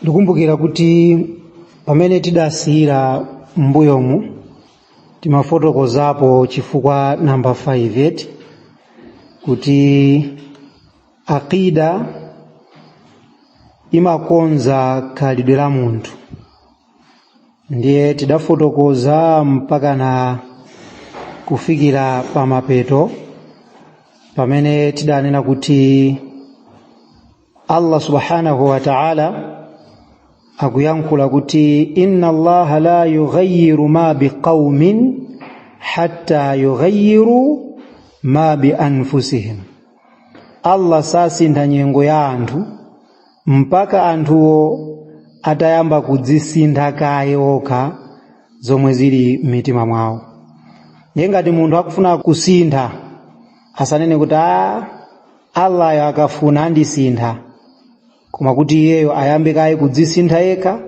Ndikumbukira kuti pamene tidasiyira m'mbuyomu timafotokozapo chifukwa namba 5 eti, kuti aqida imakonza khalidwe la munthu. Ndiye tidafotokoza mpakana kufikira pamapeto pamene tidanena kuti Allah subhanahu wa ta'ala akuyankhula kuti inna Allaha la yughayyiru ma biqaumin hatta yughayyiru ma bi anfusihim. Allah sasintha nyengo ya anthu mpaka anthuwo atayamba kudzisintha kaye okha zomwe zili m'mitima mwawo. Ndiye ngati munthu akufuna kusintha, asanene kuti Allayo akafuna andisintha, koma kuti iyeyo ayambe kaye kudzisintha yekha,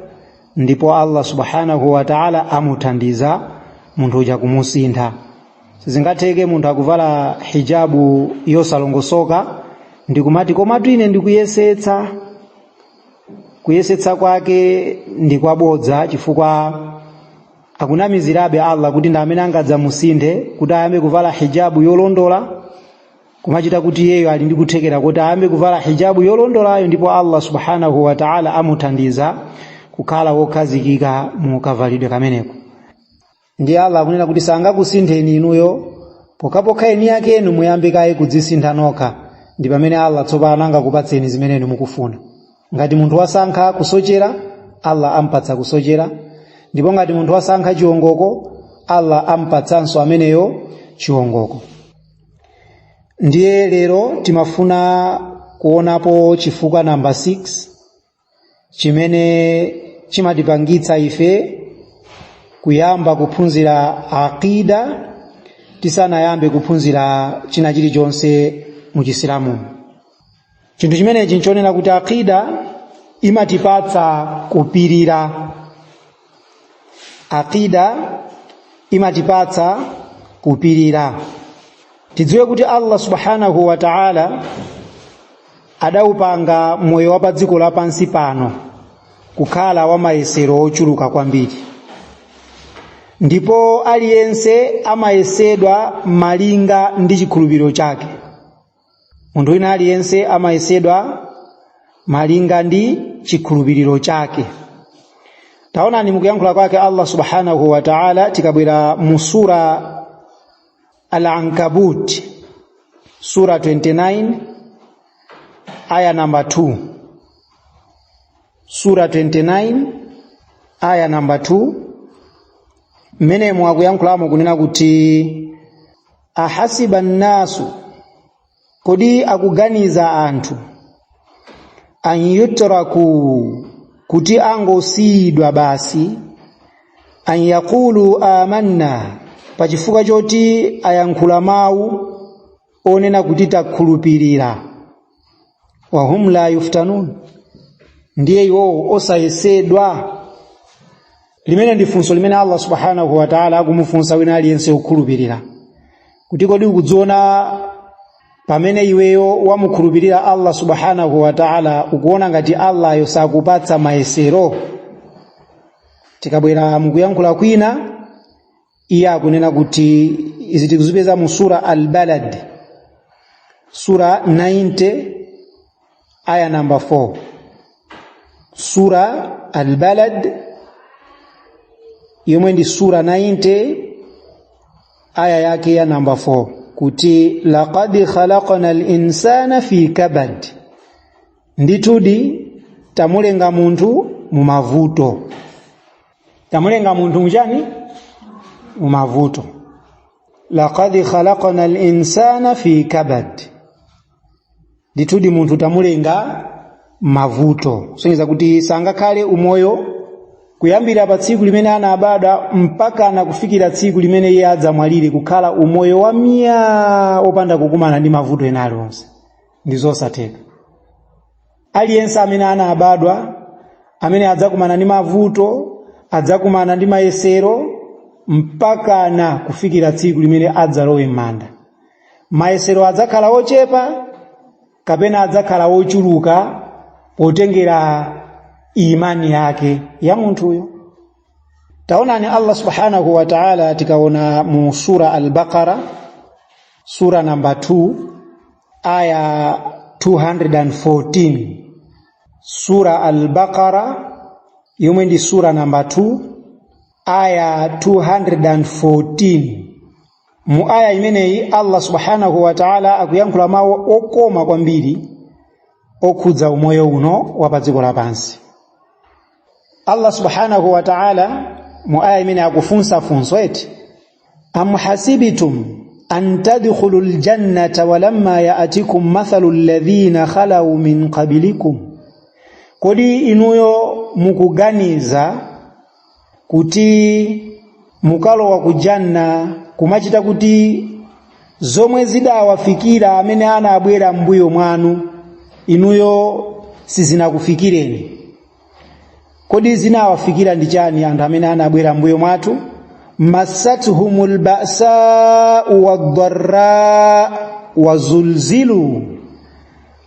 ndipo Allah subhanahu wa ta'ala amuthandiza munthu uja kumusintha. Sizingatheke munthu akuvala hijabu yosalongosoka ndikumati komatu ine ndikuyesetsa. Kuyesetsa kwake ndi kwabodza, chifukwa akunamizirabe Allah kuti ndi amene angadzamusinthe kuti ayambe kuvala hijabu yolondola, kumachita kuti iyeyo ali ndi kuthekera kuti ayambe kuvala hijabu yolondolayo, ndipo Allah subhanahu wa ta'ala amuthandiza kukhala wokhazikika mu kavalidwe kameneko. Ndiye Allah akunena kuti sangakusintheni inuyo pokhapokha eni akenu muyambe kaye kudzisintha nokha, ndi pamene Allah tsopano angakupatseni zimene inu mukufuna. Ngati munthu wasankha kusochera, Allah ampatsa kusochera, ndipo ngati munthu wasankha chiwongoko, Allah ampatsanso ameneyo chiwongoko. Ndiye lero timafuna kuonapo chifukwa namba 6 chimene chimatipangitsa ife kuyamba kuphunzira aqida tisanayambe kuphunzira china chilichonse mu Chisilamu. Chinthu chimenechi nchonena kuti aqida imatipatsa kupirira. Aqida imatipatsa kupirira. Tidziwe kuti Allah subhanahu wa ta'ala adawupanga moyo wa pa dziko lapansi pano kukhala wa mayesero ochuluka kwambiri, ndipo aliyense amayesedwa malinga ndi chikhulupiriro chake. Munthu wina aliyense amayesedwa malinga ndi chikhulupiriro chake. Taonani mukuyankhula kwake Allah subhanahu wa ta'ala, tikabwera mu sura Al-Ankabut, sura 29 aya namba 2, sura 29 aya namba 2, mmenemo akuyankhulamo kunena kuti ahasiba nnasu, kodi akuganiza anthu, an yutraku, kuti angosiyidwa basi, an yaqulu amanna, pachifukwa choti ayankhula mawu onena kuti takhulupirira, wahum la yuftanun, ndiye iwowo osayesedwa. Limene ndi funso limene Allah subhanahu wa ta'ala akumufunsa wina aliyense wokhulupirira, kuti kodi ukudziona pamene iweyo wamukhulupirira Allah subhanahu wa ta'ala, ukuona ngati Allahyo sakupatsa mayesero? Tikabwera mukuyankhula kwina, iye akunena kuti izi tikuzipeza mu sura Al-Balad, sura 90 aya namba 4. Sura Al-Balad yomwe ndi sura 90 aya yake ya namba 4, kuti laqad khalaqna al-insana fi kabad, ndithudi tamulenga munthu mu mavuto. Tamulenga munthu muchani? Mu mavuto. Laqad khalaqna al-insana fi kabad, ndithudi munthu tamulenga mavuto, kusonyeza kuti sangakhale umoyo kuyambira pa tsiku limene anabadwa mpaka na kufikira tsiku limene iye adzamwalire, kukhala umoyo wa miya wopanda kukumana ndi mavuto ena aliwonse, ndi zosatheka. Aliyense amene anabadwa amene adzakumana ndi mavuto, adzakumana ndi mayesero mpaka na kufikira tsiku limene adzalowe m'manda. Mayesero adzakhala ochepa kapena adzakhala ochuluka potengera Imani yake ya munthuyo. Taonani Allah subhanahu wa ta'ala, tikaona mu sura Al-Baqara, sura namba 2 aya 214, sura Al-Baqara yomwe ndi sura namba 2 aya 214, mu aya imeneyi Allah subhanahu wa ta'ala akuyankhula mawu okoma kwambiri okhudza umoyo uno wa pa dziko lapansi. Allah subhanahu wa ta'ala mu aya imene akufunsa funso eti: am hasibitum an tadkhulu ljannata walamma ya'tikum mathalu alladhina khalaw min qablikum. Kodi inuyo mukuganiza kuti mukalowa ku janna kumachita kuti zomwe zidawafikira amene anabwera m'mbuyo mwanu inuyo sizinakufikireni? Kodi zinawafikira ndi chani anthu amene anabwera m'mbuyo mwathu? Masathumul ba'sa'u wad-dharra wazulzilu,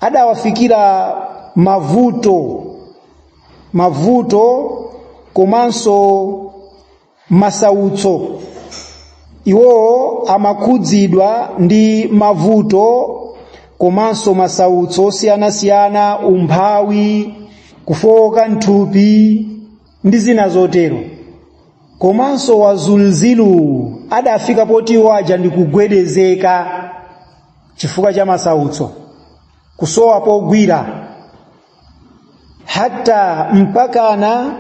adawafikira mavuto, mavuto komanso masautso. Iwowo amakhudzidwa ndi mavuto komanso masautso osiyanasiyana, umphawi, kufowoka mthupi ndi zina zotero. Komanso wazulzilu, adafika poti iwo aja ndi kugwedezeka chifukwa cha masautso, kusowa pogwira. Hatta, mpakana,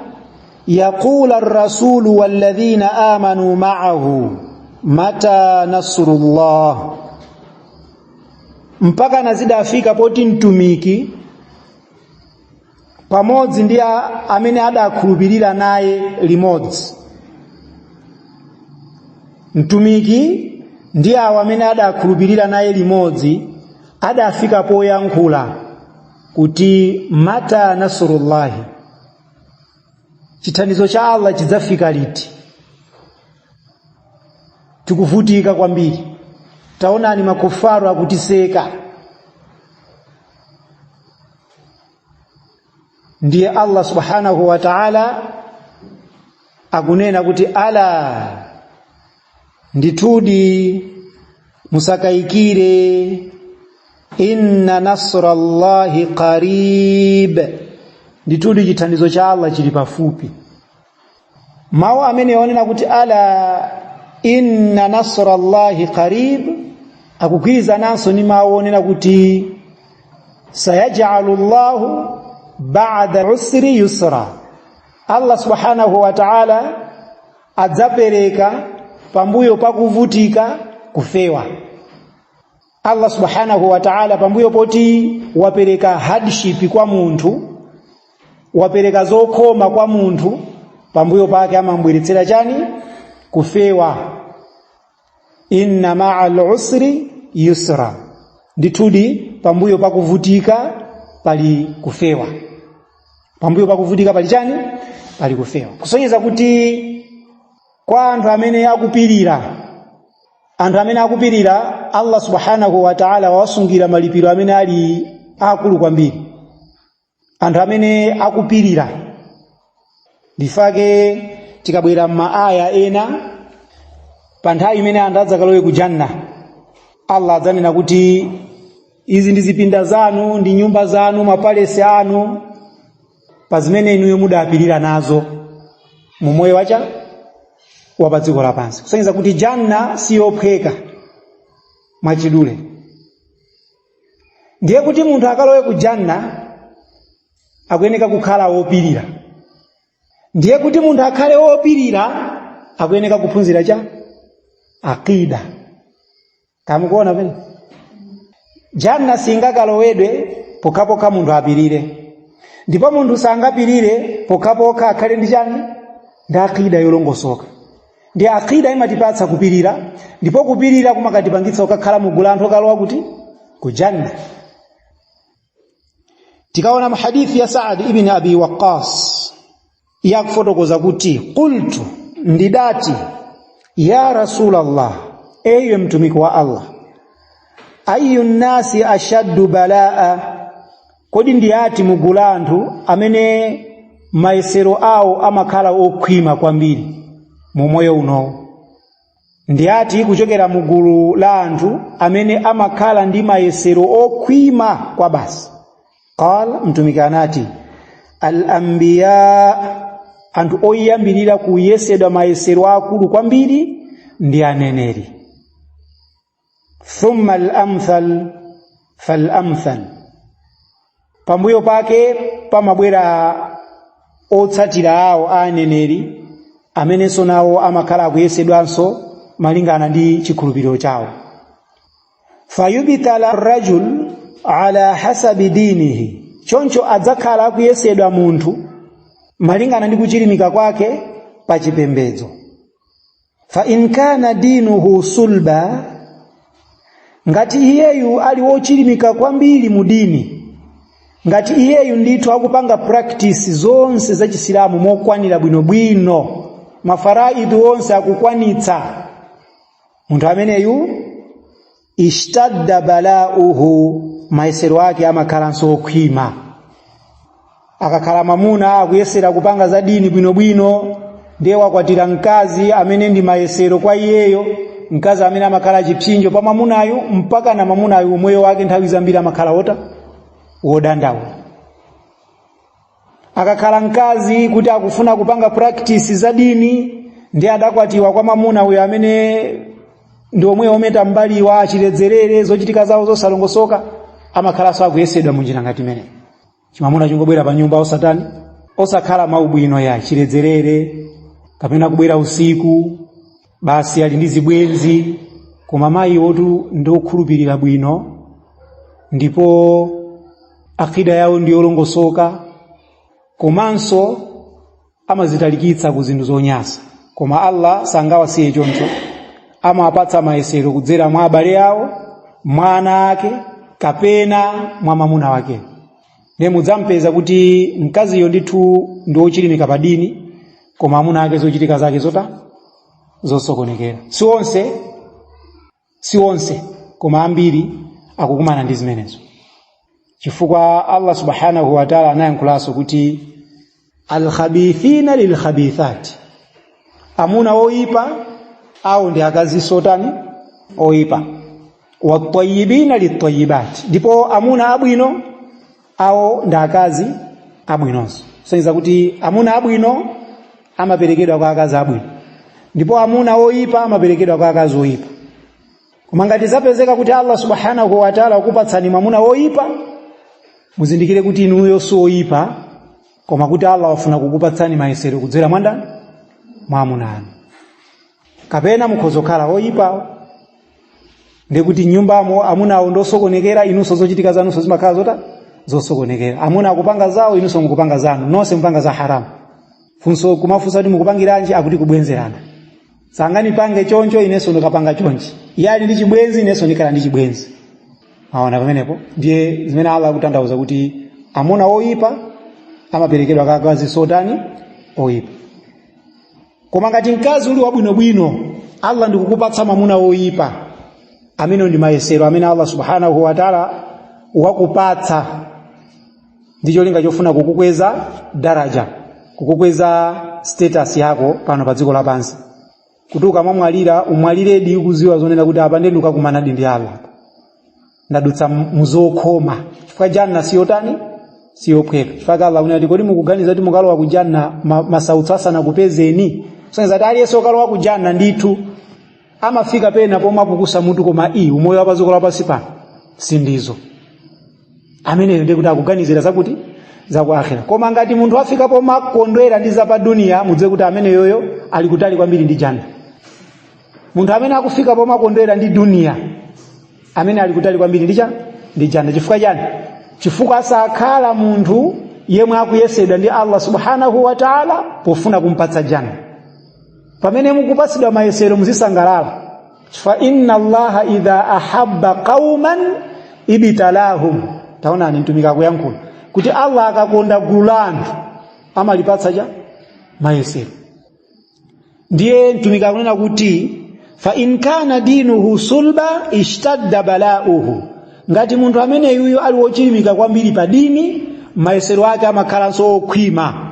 yaqula ar-rasulu walladhina amanu ma'ahu mata nasrullah, mpakana zidafika poti mtumiki pamodzi ndi amene adakhulupirira naye limodzi, mtumiki ndi awo amene adakhulupirira naye limodzi, adafika poyankhula kuti mata nasrullahi, chithandizo cha Allah chidzafika liti? Tikuvutika kwambiri, taonani makufaru akutiseka. Ndiye Allah subhanahu wa ta'ala akunena kuti ala, ndithudi musakayikire, inna nasrallahi qarib, ndithudi chithandizo cha Allah chili pafupi. Mawu amene onena kuti ala inna nasrallahi qarib akugwirizananso ndi mawu onena kuti sayajalu llahu ba'da usri yusra, Allah subhanahu wa ta'ala adzapereka pambuyo pakuvutika kufewa. Allah subhanahu wa ta'ala pambuyo poti wapereka hardship kwa munthu, wapereka zokhoma kwa munthu, pambuyo pake amambweretsera chani? Kufewa. Inna ma'al usri yusra, ndithudi pambuyo pakuvutika pali kufewa. Pambuyo pakuvutika pali chani? Pali kufewa. Kusonyeza kuti kwa anthu amene akupirira, anthu amene akupirira, Allah subhanahu wa ta'ala wawasungira malipiro amene ali akulu kwambiri, anthu amene akupirira. Ndifake tikabwera m'maaya ena, pa nthawi imene anthu adzakalowe ku janna, Allah adzanena kuti izi ndi zipinda zanu ndi nyumba zanu, mapalesi anu, pa zimene inuyo mudapirira nazo mu moyo wacha wa pa dziko lapansi. Kusonyeza kuti janna siyophweka. Mwachidule, ndiye kuti munthu akalowe ku janna akuyeneka kukhala wopirira. Ndiye kuti munthu akhale wopirira akuyeneka kuphunzira cha aqida. Kamukuona pene janna singakalowedwe pokhapokha munthu apirire, ndipo munthu sangapirire pokhapokha akhale ndi chani? Ndi aqida yolongosoka. Ndi aqida imatipatsa kupirira, ndipo kupirira kumakatipangitsa kukakhala mugulu anthu okalowa kuti? Ku janna. Tikaona mu hadithi ya Saad ibn Abi Waqqas, yakufotokoza kuti qultu, ndidati, ya Rasulallah, eyo mtumiki wa Allah, ayu nnasi ashaddu balaa, kodi ndi ati mugulu anthu amene mayesero awo amakhala okhwima kwambiri mu moyo unowu? Ndi ati kuchokera mu gulu la anthu amene amakhala ndi mayesero okhwima kwa basi? Qal, mtumiki anati, al anbiya, anthu oyambirira kuyesedwa mayesero akulu kwambiri ndi aneneri. Thumma al amthal fal amthal, pambuyo pake pamabwera otsatira awo a aneneri amenenso nawo amakhala akuyesedwanso malingana ndi chikhulupiriro chawo. Fayubtala rajul ala hasabi dinihi, choncho adzakhala akuyesedwa munthu malingana ndi kuchilimika kwake pa chipembedzo. Fa in kana dinuhu sulba, ngati iyeyu ali wochilimika kwambiri mu dini, ngati iyeyu ndithu akupanga practice zonse za Chisilamu mokwanira bwinobwino, mafaraidhi onse akukwanitsa, munthu ameneyu ishtadda balauhu, mayesero ake amakhalanso okhwima. Akakhala mwamuna akuyesera kupanga za dini bwinobwino, ndiye wakwatira mkazi amene ndi mayesero kwa iyeyo, mkazi amene amakhala chipsinjo pa mwamunayu, mpaka na mwamunayu umoyo wake nthawi zambiri amakhala wodandaula. Akakhala mkazi kuti akufuna kupanga practice za dini, ndiye adakwatiwa kwa mwamuna uyo amene ndi omwe ometa mbaliwa, achiledzerere, zochitika zawo zosalongosoka, amakhalanso akuyesedwa munjira ngati imeneyi. Chimamuna chingobwera pa nyumba osatani, osakhala maubwino ya chiledzerere, kapena kubwera usiku, basi ali ndi zibwenzi. Koma mayi wotu ndi okhulupirira bwino ndipo akida yawo ndi yolongosoka, komanso amazitalikitsa ku zinthu zonyasa. Koma Allah sangawasiye choncho, amawapatsa mayesero kudzera mwa abale awo, mwa ana ake, kapena mwa mwamuna wake. Ndiye mudzampeza kuti mkaziyo ndithu ndi wochilimika pa dini, koma amuna ake zochitika zake zosokonekera. Si onse, koma ambiri akukumana ndi zimenezo, chifukwa Allah subhanahu wa ta'ala anayankhulanso kuti alkhabithina lilkhabithati, amuna oyipa awo ndi akazi sotani oyipa, watayibina litayibati, ndipo amuna abwino awo ndi akazi abwinonso. Kusonyeza kuti amuna abwino amaperekedwa kwa akazi abwino, ndipo amuna oyipa amaperekedwa kwa akazi oyipa. Koma ngati zapezeka kuti Allah subhanahu wa ta'ala wakupatsani mwamuna woyipa, muzindikire kuti inuyo si oyipa, koma kuti Allah wafuna kukupatsani mayesero kudzera mwa ndani? Mwa amuna anu. Kapena mukhoza kukhala oyipa, ndikuti nyumbamo amunawo ndosokonekera, inunso zochitika zanunso zimakhala zosokonekera. Amuna akupanga zawo, inunso mukupanga zanu, nonse mupanga za haramu. Funso kumafunsa kuti mukupangiranji, akuti kubwenzerana. Sanganipange choncho, inenso ndikapanga chonchi. Iye ali ndi chibwenzi, inenso ndikhala ndi chibwenzi. Maona pamenepo ndiye zimene Allah akutanthauza kuti amuna oyipa amaperekedwa kwa akazi sotani oyipa. Koma ngati mkazi uli wabwinobwino, Allah ndikukupatsa mwamuna woyipa, amene ndi mayesero amene Allah subhanahu wa ta'ala wakupatsa ndi cholinga chofuna kukukweza daraja, kukukweza status yako pano pa dziko lapansi, kuti ukamamwalira umwaliredi ukuziwa zonena kuti apa ndiye ndikukakumanadi ndi Allah, ndadutsa muzokhoma, chifukwa janna siyotani, siyophweka. Chifukwa Allah akunena kuti kodi mukuganiza kuti mukalowa ku janna masautso asanakupezeni? Kusonyeza kuti aliyense okalowa ku janna ndithu amafika pena pomapukusa mutu, koma iyi umoyo wa padziko lapansi pano sindizo. Ameneyo ndiye kuti akuganizira zakuti zaku akhira. Koma ngati munthu afika pomakondwera ndi za pa duniya, mudziwe kuti ameneyoyo ali kutali kwambiri ndi janna. Munthu amene akufika pomakondwera ndi duniya, amene ali kutali kwambiri ndi cha ndi janna. Chifukwa chani? Chifukwa sakhala munthu yemwe akuyesedwa ndi Allah subhanahu wa ta'ala pofuna kumpatsa janna. Pamene mukupatsidwa mayesero muzisangalala, chifukwa inna Allaha idha ahabba qauman ibtalahum. Taonani mtumiki akuyankhula kuti Allah akakonda gulu la anthu amalipatsa cha mayesero. Ndiye mtumiki akunena kuti fa in kana dinuhu sulba ishtadda balauhu, ngati munthu amene yuyo ali wochilimika kwambiri pa dini, mayesero ake amakhalanso okhwima.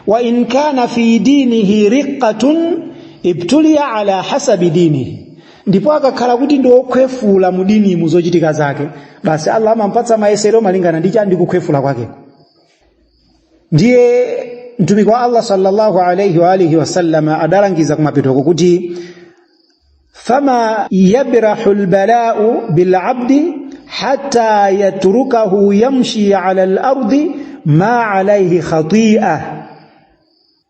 Wa in kana fi dinihi riqqatun ibtuliya ala hasabi dinihi, ndipo akakhala kuti ndi okhwefula mu dinimu zochitika zake, basi Allah amampatsa mayesero malingana ndi chani? Ndi kukhwefula kwakeko. Ndiye Mtumiki wa Allah sallallahu alayhi wa alihi wasallama adalangiza kumapetoko kuti fama yabrahu lbalau bilabdi hatta yatrukahu yamshi ala lardi ma alaihi khati'a.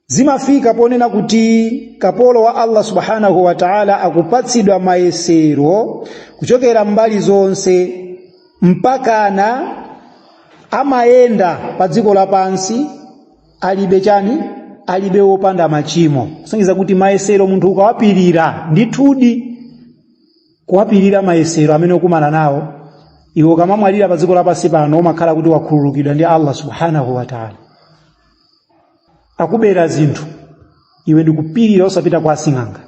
Zimafika ponena kuti kapolo wa Allah subhanahu wa ta'ala akupatsidwa mayesero kuchokera mbali zonse, mpakana amayenda pa dziko lapansi alibe chani? Alibe wopanda machimo. Kusonyeza kuti mayesero munthu ukawapirira, ndithudi kuwapirira mayesero amene ukumana nawo, iwe ukamamwalira pa dziko lapansi pano umakhala kuti wakhululukidwa ndi Allah subhanahu wa ta'ala. Akubera zinthu, iwe ndikupirira osapita kwa asing'anga.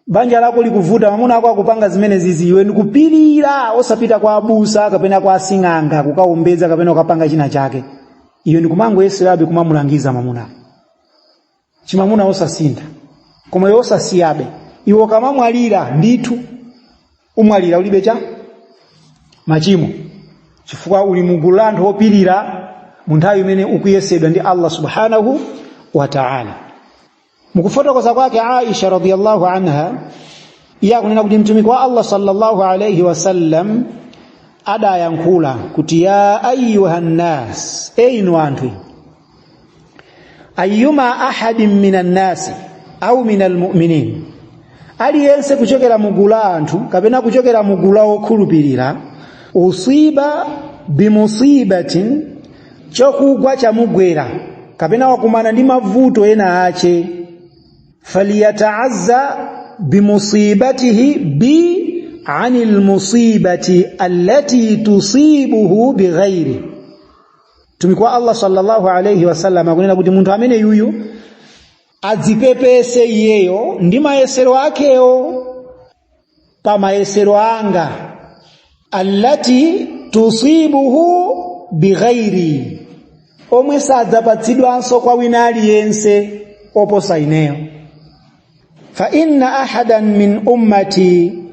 Banja lako likuvuta, mamuna ako akupanga zimene zizi, iwe ndikupirira osapita kwa abusa kapena kwa asing'anga kukaombedza kapena kukapanga china chake. Iwe ndikumangoyeserabe kumamulangiza mamuna, chimamuna osasintha, koma iwe osasiyabe. Iwe ukamamwalira, ndithu umwalira ulibe cha machimo, chifukwa uli mugulu la anthu opirira mu nthawi imene ukuyesedwa ndi Allah subhanahu wa ta'ala. Mukufotokoza kwake Aisha radhiyallahu anha, iye akunena kuti Mtumiki wa Allah sallallahu alayhi wasallam adayankhula kuti ya ayuha nnas, e inu anthu, ayyuma ahadin minan nasi au minal mu'minin, aliyense kuchokera mugulu la anthu kapena kuchokera mugulu la okhulupirira, usiba bimusibatin, chokugwa chamugwera kapena wakumana ndi mavuto ena ache, faliyataazza bimusibatihi bi anil musibati allati tusibuhu bighairi. Mtumiki wa Allah sallallahu alayhi wasallam akunena kuti munthu amene yuyu adzipepese iyeyo ndi mayesero akewo pa mayesero anga, allati tusibuhu bighairi, omwe sadzapatsidwanso kwa wina aliyense oposa ineyo. Fa inna ahadan min ummati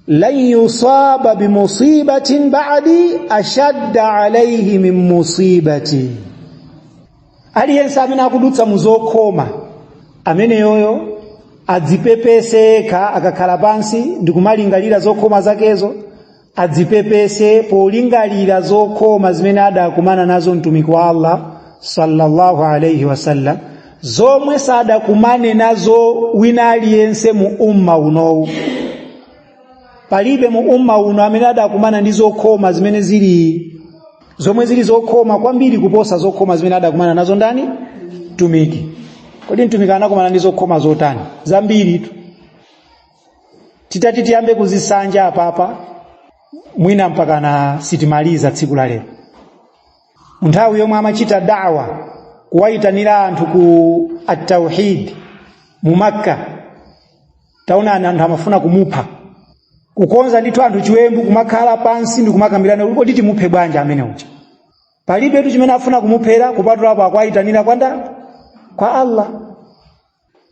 lan yusaba bimusibatin ba'di ashadda alayhi min musibati. Aliyense amene akudutsa mu zokhoma ameneyoyo adzipepese yekha akakhala pansi ndi kumalingalira zokhoma zakezo, adzipepese polingalira zokhoma zimene adakumana nazo Mtumiki wa Allah sallallahu alayhi wasallam, zomwe sadakumane nazo wina aliyense mu umma unowu. Palibe mu umma uno amene adakumana ndi zokhoma zimene zili zomwe zili zokhoma kwambiri kuposa zokhoma zimene adakumana nazo ndani? Mtumiki. Kodi Mtumiki anakumana ndi zokhoma zotani? Zambiri tu. Titati tiyambe kuzisanja apapa, mwina mpaka na sitimaliza tsiku la lero. Nthawi yomwe amachita da'wa, kuwayitanira anthu ku at-tauhid mu Makka, taonani anthu amafuna kumupha, kukonza ndithu anthu chiwembu, kumakhala pansi ndi kumakambirana kodi timuphe bwanji amene uja. Palibetu chimene afuna kumuphera kupatulapo akwayitanira kwa ndani? Kwa Allah.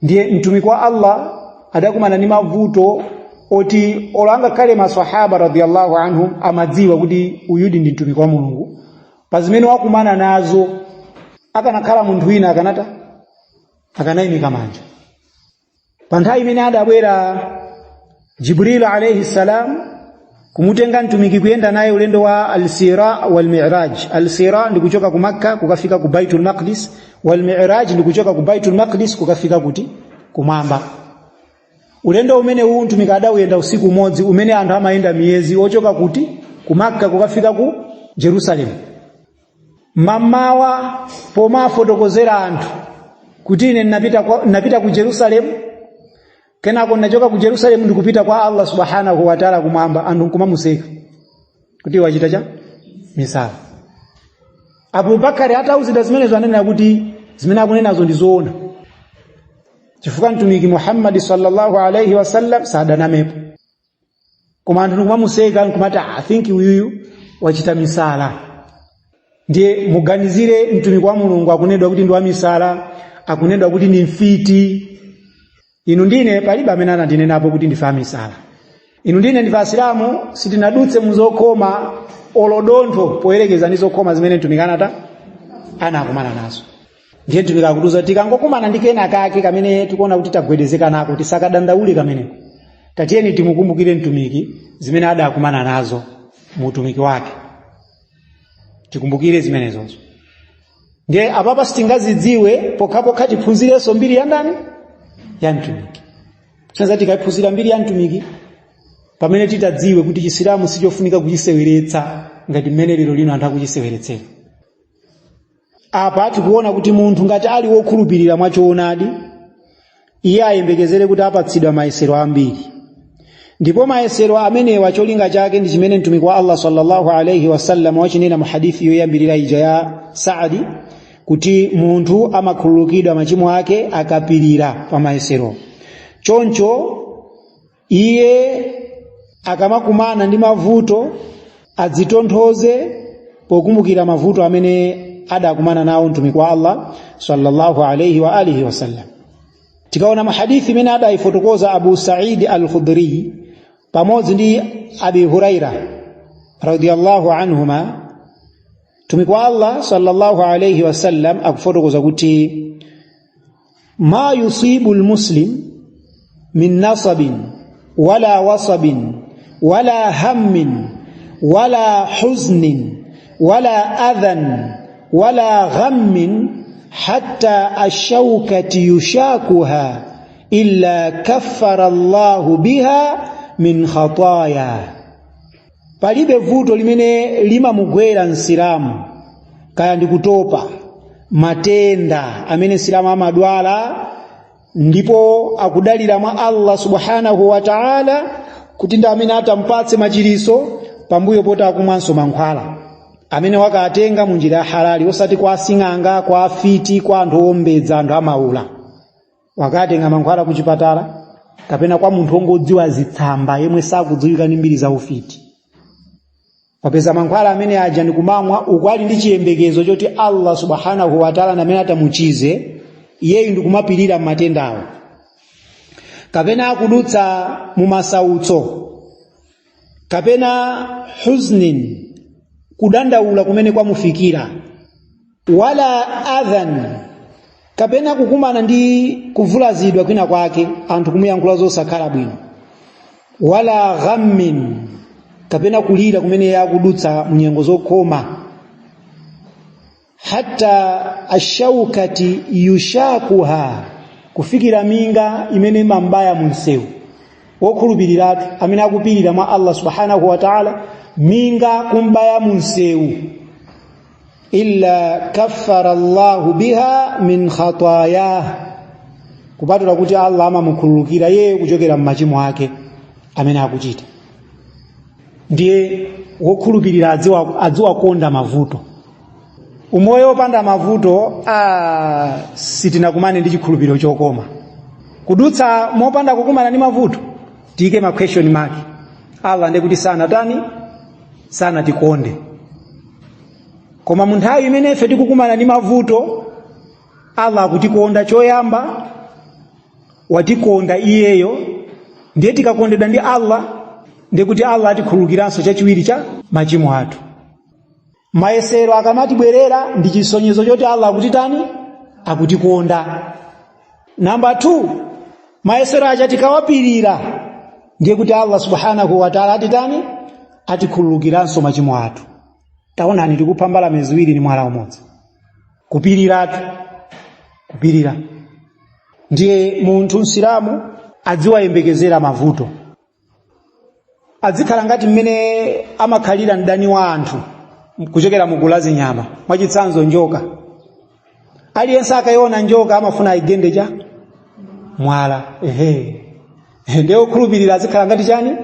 Ndiye Mtumiki wa Allah adakumana ndi mavuto oti olo angakhale maswahaba radhiyallahu anhum amadziwa kuti uyudi ndi mtumiki wa Mulungu, pa zimene wakumana nazo akanakhala munthu wina akanata akanayimika manja. Pa nthawi imene adabwera Jibril alayhi salam kumutenga Mtumiki kuyenda naye ulendo wa al-Sira wal Mi'raj. Al-Sira ndi kuchoka ku Makka kukafika ku Baitul Maqdis, wal Mi'raj ndi kuchoka ku Baitul Maqdis kukafika kuti? Kumwamba. Ulendo umene uwu Mtumiki adawuyenda usiku umodzi umene anthu amayenda miyezi, ochoka kuti? Ku Makka kukafika ku Jerusalem. Mamawa pomafotokozera anthu kuti ine ndinapita ku Jerusalem, kenako ndinachoka ku Jerusalem ndikupita kwa Allah subhanahu wa ta'ala kumwamba, anthu nkumamuseka kuti wachita cha misala. Abubakari atauzidwa zimenezo ananena kuti zimene akunenazo ndi zoona, chifukwa Mtumiki Muhammad sallallahu alaihi wasallam sadanamepo. Koma anthu nkumamuseka nkumati, I think uyuyu wachita misala. Ndiye muganizire, mtumiki wa Mulungu akunenedwa kuti ndi wamisala, akunenedwa kuti ndi mfiti. Inu ndine palibe amene anatinenapo kuti ndife amisala. Inu ndine ndife Asilamu, sitinadutse muzokhoma olo dontho poyerekeza ndi zokhoma zimene mtumiki anata anakumana nazo. Ndiye mtumiki akutiuza tikangokumana ndi kena kake kamene tikuona kuti tagwedezeka nako, tisakadandaule kameneko. Tatiyeni timukumbukire mtumiki zimene adakumana nazo mu utumiki wake, tikumbukire zimenezozo. Ndiye apapa sitingazidziwe pokhapokha tiphunzirenso mbiri ya ndani? Ya mtumiki. Sanza tikaphunzira mbiri ya mtumiki pamene titadziwe kuti Chisilamu sichofunika kuchiseweretsa ngati mmene lero lino anthu akuchiseweretsera. Apa tikuona kuti munthu ngati ali wokhulupirira mwachoonadi, iye ayembekezere kuti apatsidwa mayesero ambiri, ndipo mayesero amenewa cholinga chake ndi chimene mtumiki wa Allah sallallahu alaihi wasallam wachinena mu hadithi yoyambirira ija ya Saadi, kuti munthu amakhululukidwa machimo ake akapirira pa mayesero. Choncho iye akamakumana ndi mavuto adzitonthoze pokumbukira mavuto amene adakumana nawo mtumiki wa Allah sallallahu alaihi wa alihi wasallam. Tikaona mu hadithi imene adayifotokoza Abu Sa'id al-Khudri pamodzi ndi Abi Huraira radiyallahu anhuma, mtumiki wa Allah sallallahu alaihi wasallam akufotokoza kuti ma yusibu almuslim min nasabin wala wasabin wala hammin wala huznin wala adhan wala ghammin hatta ashaukati yushakuha illa kaffara Allahu biha min khataya. Palibe vuto limene limamugwera Msilamu, kaya ndi kutopa, matenda amene Msilamu amadwala ndipo akudalira mwa Allah subhanahu wa ta'ala kuti ndi amene atampatse machiriso, pambuyo poti akumwanso mankhwala amene wakatenga mu njira ya halali, osati kwa asing'anga, kwa afiti, kwa anthu owombedza, anthu amaula. Wakatenga mankhwala ku chipatala kapena kwa munthu wongodziwa zitsamba yemwe sakudziwika ndi mbiri za ufiti, wapeza mankhwala amene aja ndikumamwa uku ali ndi chiyembekezo choti Allah subhanahu wa ta'ala amene atamuchize iyeyu ndikumapirira m'matendawo, kapena akudutsa mu masautso, kapena huznin, kudandaula kumene kwamufikira, wala adhan, kapena kukumana ndi kuvulazidwa kwina kwake, anthu kumuyankhula zosakhala bwino, wala ghammin, kapena kulira kumene akudutsa munyengo zokhoma, hatta ashaukati yushakuha, kufikira minga imene imambaya mu msewu. Wokhulupiriratu amene akupirira mwa Allah subhanahu wa ta'ala, minga kumbaya mu msewu, illa kaffara Allahu biha min khatayah, kupatula kuti Allah amamukhululukira iye kuchokera m'machimo ake amene akuchita. Ndiye wokhulupirira adziwakonda mavuto. Umoyo wopanda mavuto, sitinakumane ndi chikhulupiriro chokoma. Kudutsa mopanda kukumana ndi mavuto, tiyike ma question mark. Allah ndiye kuti sanatani, sanatikonde. Koma mu nthawi imene ife tikukumana ndi mavuto, Allah akutikonda. Choyamba watikonda iyeyo, ndiye tikakondedwa ndi Allah ndiye kuti Allah atikhululukiranso chachiwiri cha machimo athu. Mayesero akamatibwerera ndi chisonyezo choti Allah akutitani, akutikonda. Namba 2, mayesero aja tikawapirira ndiye kuti Allah subhanahu wa ta'ala atitani, atikhululukiranso machimo athu. Taonani, tikupha mbalame ziwiri ndi mwala umodzi. Kupiriratu, kupirira. Ndiye munthu Msilamu adziwayembekezera mavuto, adzikhala ngati mmene amakhalira mdani wa anthu kuchokera mu gulu la zinyama. Mwachitsanzo njoka, aliyense akayiona njoka amafuna ayigende cha mwala. Ehe, ndiye okhulupirira azikhala ngati chani?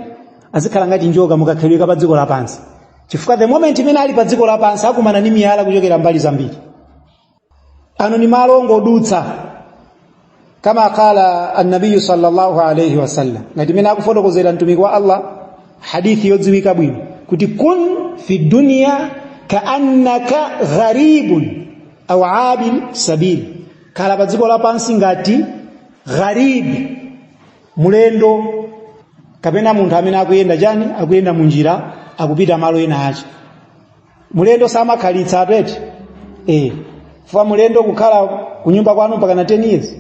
Azikhala ngati njoka mukakhalidwe pa dziko lapansi, chifukwa the moment imene ali pa dziko lapansi akumana ndi miyala kuchokera mbali zambiri. Ano ni malo ongodutsa, kama qala annabiyu sallallahu alayhi wasallam, ngati imene akufotokozera mtumiki wa Allah hadithi yodziwika bwino kuti kun fi dunya Kaannaka gharibun au abil sabil, khala pa dziko lapansi ngati gharibi, mulendo, kapena munthu amene akuyenda chani, akuyenda munjira, akupita malo ena ache. Mulendo samakhalitsa apete fuwa mulendo kukhala kunyumba kwanu mpaka na 10 years.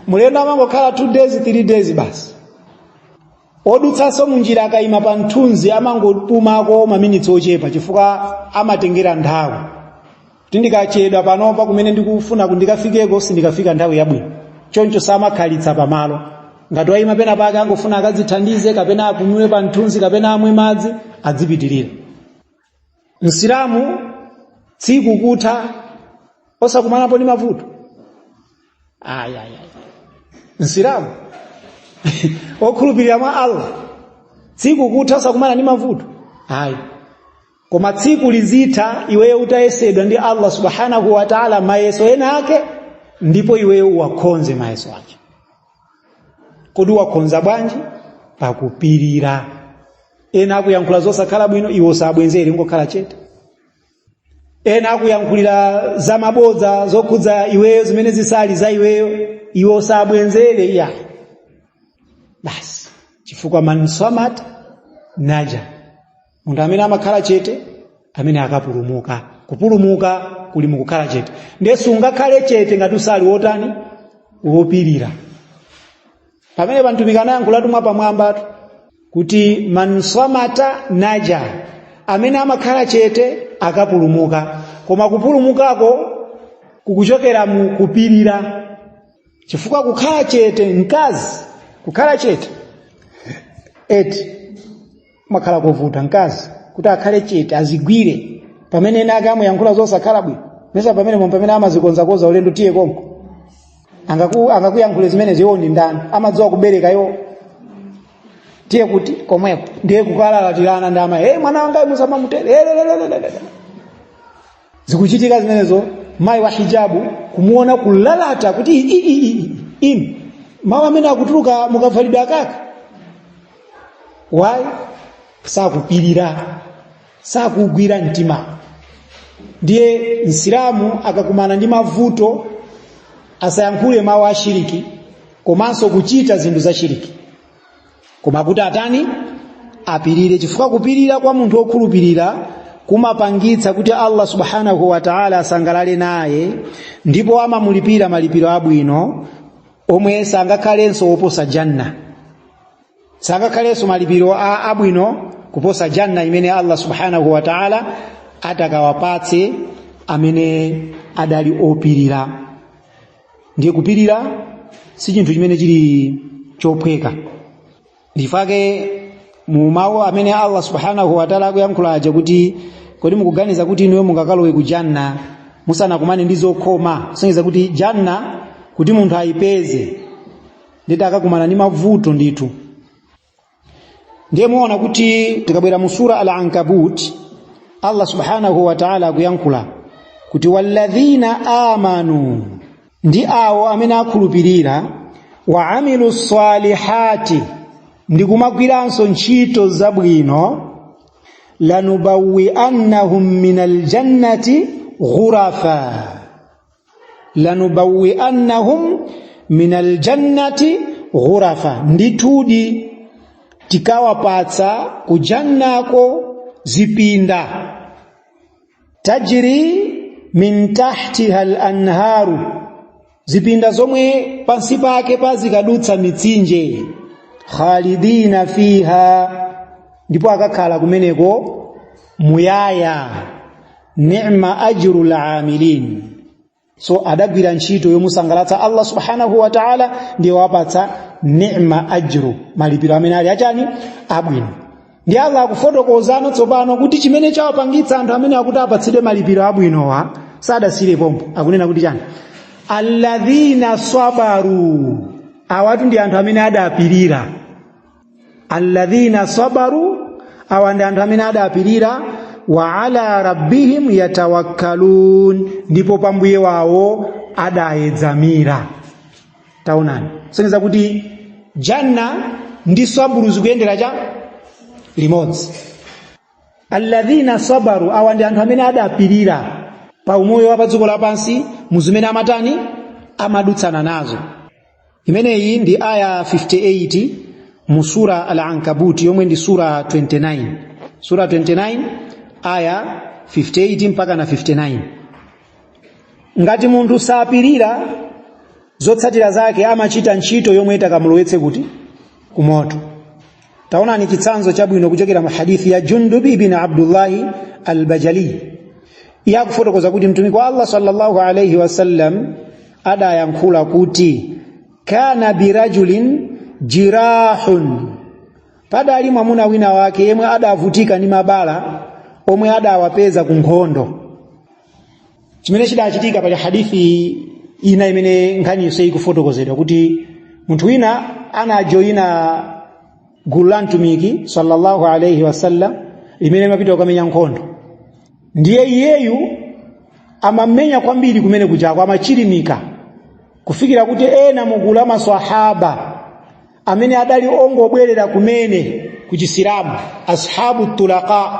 Mulendo amangokhala 2 days, 3 days basi. Odutsanso munjira akayima pa mthunzi amangopumako maminitsi ochepa, chifukwa amatengera nthawi kuti ndikachedwa panopa kumene ndikufuna ndikafikeko sindikafika nthawi yabwino. Choncho samakhalitsa pamalo. Ngati wayima pena pake angofuna akadzithandize, kapena apumule pa mthunzi, kapena amwe madzi, adzipitirira. Msilamu tsiku kutha osakumanapo ndi mavuto, ayi ayi ayi. Msilamu okhulupirira mwa Allah tsiku kutha osakumana ndi mavuto, ayi. Koma tsiku lizitha iweyo utayesedwa ndi Allah subhanahu wa ta'ala mayeso ena ake, ndipo iweyo uwakhonze mayeso ake. Kodi uwakhonza bwanji? Pakupirira. Ena akuyankhula zosakhala bwino, iwe usabwenzere, ungokhala chete. Ena akuyankhulira za mabodza zokhudza iweyo zimene zisali za iweyo, iwe usabwenzere, iya basi. Chifukwa man samat naja, munthu amene amakhala chete amene akapulumuka. Kupulumuka kuli mukukhala chete. Ndiye sungakhale chete ngati usali wotani, wopirira. Pamene mtumiki anayankhulatu mwapamwambatu kuti man samata naja, amene amakhala chete akapulumuka. Koma kupulumukako kukuchokera mu kupirira, chifukwa kukhala chete, mkazi kukhala chete eti kumakhala kovuta. Mkazi kuti akhale chete azigwire pamene ena ake amuyankhula zosakhala bwino, mesa pamene pamene amazikonzakonza ulendo tiye konko, angakuyankhule zimenezo iwo ndi ndani? Amadziwa kubereka iwo? Tiye kuti komweko ndiye kukalalatirana ndi amayi, hey, mwana wanga musamamutere. Zikuchitika zimenezo. Mayi wa hijabu kumuona kulalata kuti inu mawu amene akutuluka mukavalidwe akaka wayi, sakupirira, sakugwira mtima. Ndiye msilamu akakumana ndi mavuto asayankhule mawu a shiriki komanso kuchita zinthu za shiriki, koma kuti atani? Apirire, chifukwa kupirira kwa munthu wokhulupirira kumapangitsa kuti Allah subhanahu wa ta'ala asangalale naye, ndipo amamulipira malipiro abwino omwe sangakhalenso woposa janna, sangakhalenso malipiro abwino kuposa janna imene Allah subhanahu wa ta'ala atakawapatse amene adali opirira. Ndiye kupirira si chinthu chimene chili chophweka. Ndifake mu mawu amene Allah subhanahu wa ta'ala akuyankhula aja kuti kodi mukuganiza kuti inuyo mungakalowe ku janna musanakumane ndi zokhoma? Kusonyeza kuti janna kuti munthu ayipeze nditi akakumana ndi mavuto ndithu. Ndiye muona kuti tikabwera mu sura Al-Ankabut, Allah subhanahu wa ta'ala akuyankhula kuti walladhina amanu, ndi awo amene akhulupirira, wa amilu salihati, ndi kumagwiranso ntchito zabwino, lanubawiannahum minal jannati ghurafa, lanubawiannahum minal jannati ghurafa, ndithudi tikawapatsa ku jannako zipinda, tajri min tahtiha al-anharu, zipinda zomwe pansi pake pazikadutsa mitsinje, khalidina fiha, ndipo akakhala kumeneko muyaya, ni'ma ajrul amilin. So adagwira ntchito yomusangalatsa Allah subhanahu wa ta'ala, ndiye wapatsa ni'ma ajru, malipiro amene ali achani, abwino. Ndi Allah akufotokozano tsopano kuti chimene chawapangitsa anthu amene akuti apatsidwe malipiro abwinowa, sadasire pompo, akunena kuti chani? Alladhina sabaru, awatu ndi anthu amene adapirira. Alladhina sabaru, awa ndi anthu amene adapirira, wa ala rabbihim yatawakkalun, ndipo pa mbuye wawo adayedzamira. Taonani, kusonyeza kuti janna ndi saburu zikuyendera cha limodzi. Alladhina sabaru, awa ndi anthu amene adapirira pa umoyo wa pa dziko lapansi mu zimene amatani, amadutsana nazo. Imeneyi ndi aya 58 mu sura Al-Ankabut, yomwe ndi sura 29, sura 29 aya 58 mpaka na 59. Ngati munthu sapirira, zotsatira zake amachita ntchito yomwe itakamulowetse kuti? Kumoto. Taonani chitsanzo chabwino kuchokera mu hadithi ya Jundub ibn Abdullahi al-Bajali. Iye akufotokoza kuti mtumiki wa Allah sallallahu alayhi wasallam adayankhula kuti kana birajulin jirahun, padali mwamuna wina wake yemwe adavutika ndi mabala omwe adawapeza ku nkhondo. Chimene chidachitika, pali hadithi ina imene nkhani yonse ikufotokozedwa kuti munthu wina anajoyina gulu la mtumiki sallallahu alayhi wasallam limene limapita kukamenya nkhondo. Ndiye iyeyu amamenya kwambiri kumene kujako, amachilimika kufikira kuti ena mugulu la maswahaba amene adali ongobwerera kumene ku Chisilamu, ashabu tulaqa,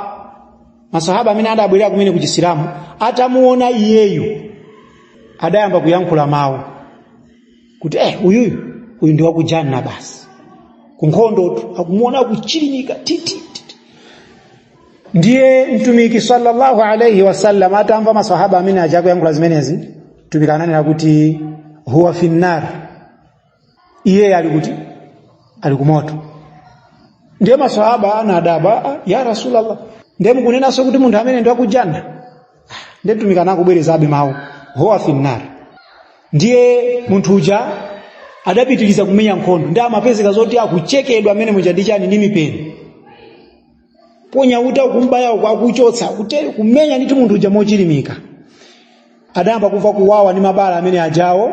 masahaba amene adabwerera kumene ku Chisilamu, atamuona iyeyu adayamba kuyankhula mawu kuti uyuyu, uyu ndi wakujanna basi. Kunkhondotu akumuona akuchilimika titi titi. Ndiye mtumiki sallallahu alayhi wasallam atamva masahaba amene aja kuyankhula zimenezi, mtumiki ananena kuti huwa finnar, iye ali kuti? Ali kumoto. Ndiye masahaba anadabwa, "Ah, ya Rasulallah, ndiye mukunenanso kuti munthu amene ndi wakujanna?" Ndiye mtumiki anakubwerezabe mawu, huwa finnar. Ndiye munthu uja adapitiriza kumenya nkhondo, ndi amapezeka zoti akuchekedwa amene muja ndi chani? Ndi mipeni, ponya uta ukumbaya uku akuchotsa, kutere kumenya ndithu munthu uja mochilimika. Adayamba kumva kuwawa ndi mabala amene ajawo,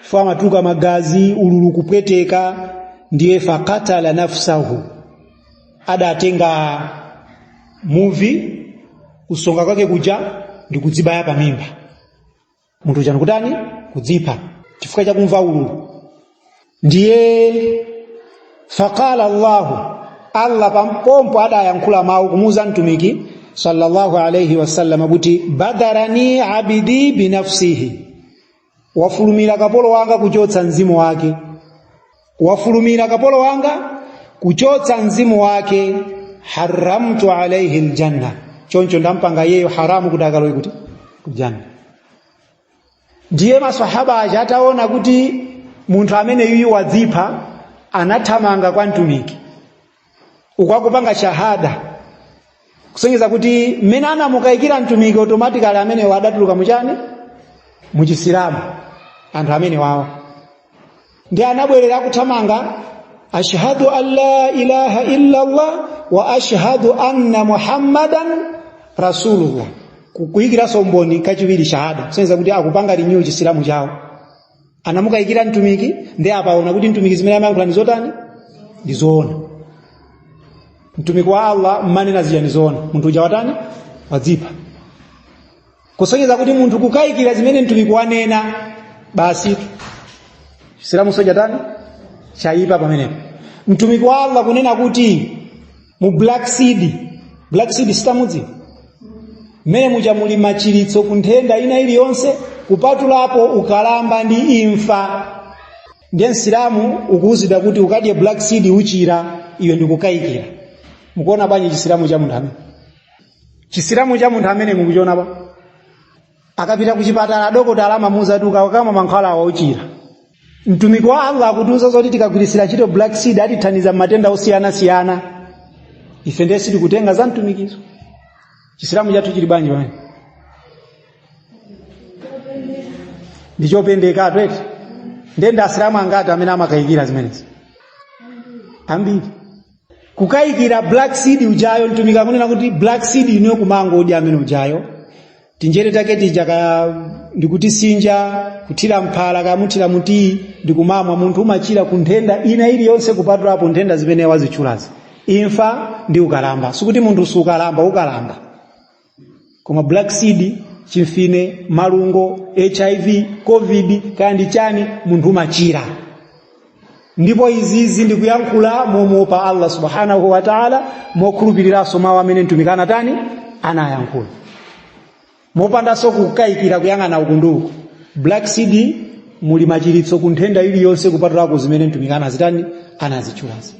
chifukwa amatuluka magazi, ululu, kupweteka. Ndiye fakatala nafsahu, adatenga muvi kusonga kwake kuja ndi kudzibaya pamimba. Munthu uja ndikutani? Kudzipha chifukwa chakumva ululu. Ndiye faqala Allahu, Allah pampompo adayankhula mawu kumuuza mtumiki sallallahu alayhi wasallam kuti badarani abidi binafsihi, wafulumira kapolo wanga kuchotsa mzimu wake, wafulumira kapolo wanga kuchotsa mzimu wake, haramtu alayhi aljanna, choncho ndampanga iyeyo haramu kuti akalowe kuti? Kujanna. Ndiye maswahaba aja ataona kuti munthu amene yuyu wadzipha, anathamanga kwa mtumiki ukwakupanga shahada, kusonyeza kuti mmene anamukayikira mtumiki, automatically amene adatuluka muchani? Muchisilamu. Anthu amene wawa ndi anabwerera kuthamanga, ashhadu an la ilaha illa Allah wa ashhadu anna Muhammadan rasulullah, kuyikiranso umboni kachiwiri, shahada, kusonyeza kuti akupanga renew chisilamu chawo. Anamukayikira mtumiki, ndi apaona kuti mtumiki zimene amayankhula ndi zotani? Ndi zoona. Mtumiki wa Allah, mmanena zija ndi zoona, munthu uja watani? Wadzipha. Kusonyeza kuti munthu kukayikira zimene mtumiki wanena, basi, chisilamu sochatani? Chayipa pamenepo. Mtumiki wa Allah kunena kuti mu black seed, black seed sitamudzi mmene muja muli machiritso ku nthenda ina iliyonse kupatulapo ukalamba ndi imfa. Ndiye msilamu ukuwuzidwa kuti ukadye black seed uchira, iwe ndikukayikira. Mukuona bwanji chisilamu cha munthu amene? Chisilamu cha munthu amene mukuchiona pa? Akapita kuchipatala, dokotala amamuuza kuti ukakamwa mankhwala awa uchira. Mtumiki wa Allah akutiuza zoti tikagwirisira ntchito black seed atithandiza matenda osiyanasiyana. Ife ndiye sitikutenga za mtumikizo. Chisilamu chathu chili bwanji pamene? Ndichopendeka tweti. Ndiye ndi asilamu angati amene amakayikira zimenezi? Ambiri kukayikira black seed ujayo. Mtumiki akunena kuti black seed ino kumangodya amene ujayo, tinjere take tija kaya ndikutisinja, kuthira mphala kaya muthira mutii, ndikumamwa, munthu umachira ku nthenda ina iliyonse kupatulapo nthenda zimene wazitchulazi, imfa ndi ukalamba. Sikuti munthu sukalamba, ukalamba, koma black seed, chimfine, malungo, HIV, COVID, kaya ndi chani, munthu umachira. Ndipo izizi ndikuyankhula momuopa Allah subhanahu wa ta'ala, mokhulupiriranso mawu amene mtumiki anatani, anayankhula, mopandanso kukayikira, kuyang'ana uku ndi uku. Black seed muli machiritso ku nthenda iliyonse kupatulako zimene mtumiki anazitani, anazitchulazi.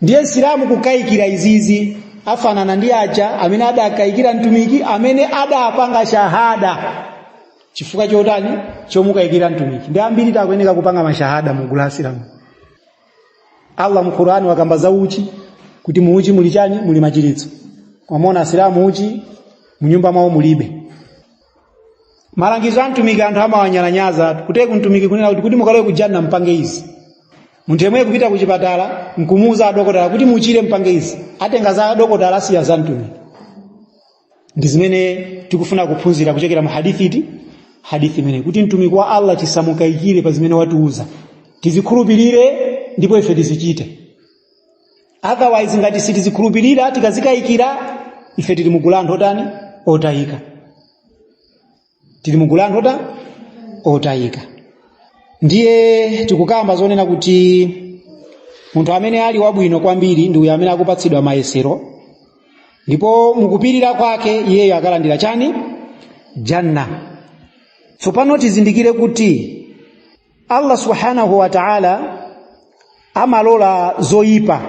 Ndiye Msilamu kukayikira izizi afanana ndi aja amene adakayikira mtumiki, amene adapanga shahada chifukwa chotani, chomukayikira mtumiki. Ndi ambiri takuyeneka kupanga mashahada mu gulu la Asilamu. Allah mu Qur'an wakamba za uchi kuti mu uchi muli chani, muli machiritso. Mwamona Asilamu uchi munyumba mwawo mulibe. Malangizo a mtumiki anthu amawanyalanyaza. Kuteko mtumiki kunena kuti mukalowe kujanna mpange izi. Munthu yemwe kupita kuchipatala nkumuuza adokotala kuti muchire mpange izi, atenga za adokotala, asiya za mtumiki. Ndi zimene tikufuna kuphunzira kuchokera mu hadithi iti, hadithi imene kuti mtumiki wa Allah tisamukayikire pa zimene watiuza, tizikhulupirire ndipo ife tizichite. Otherwise ngati sitizikhulupirira, tikazikayikira, ife tili mugulu anthu otani, otayika. Tili mugulu anthu otayika. Ndiye tikukamba zonena kuti munthu amene ali wabwino kwambiri ndi uyo amene akupatsidwa mayesero, ndipo mukupirira kwake iyeyo akalandira chani, janna. Tsopano tizindikire kuti Allah subhanahu wa ta'ala amalola zoyipa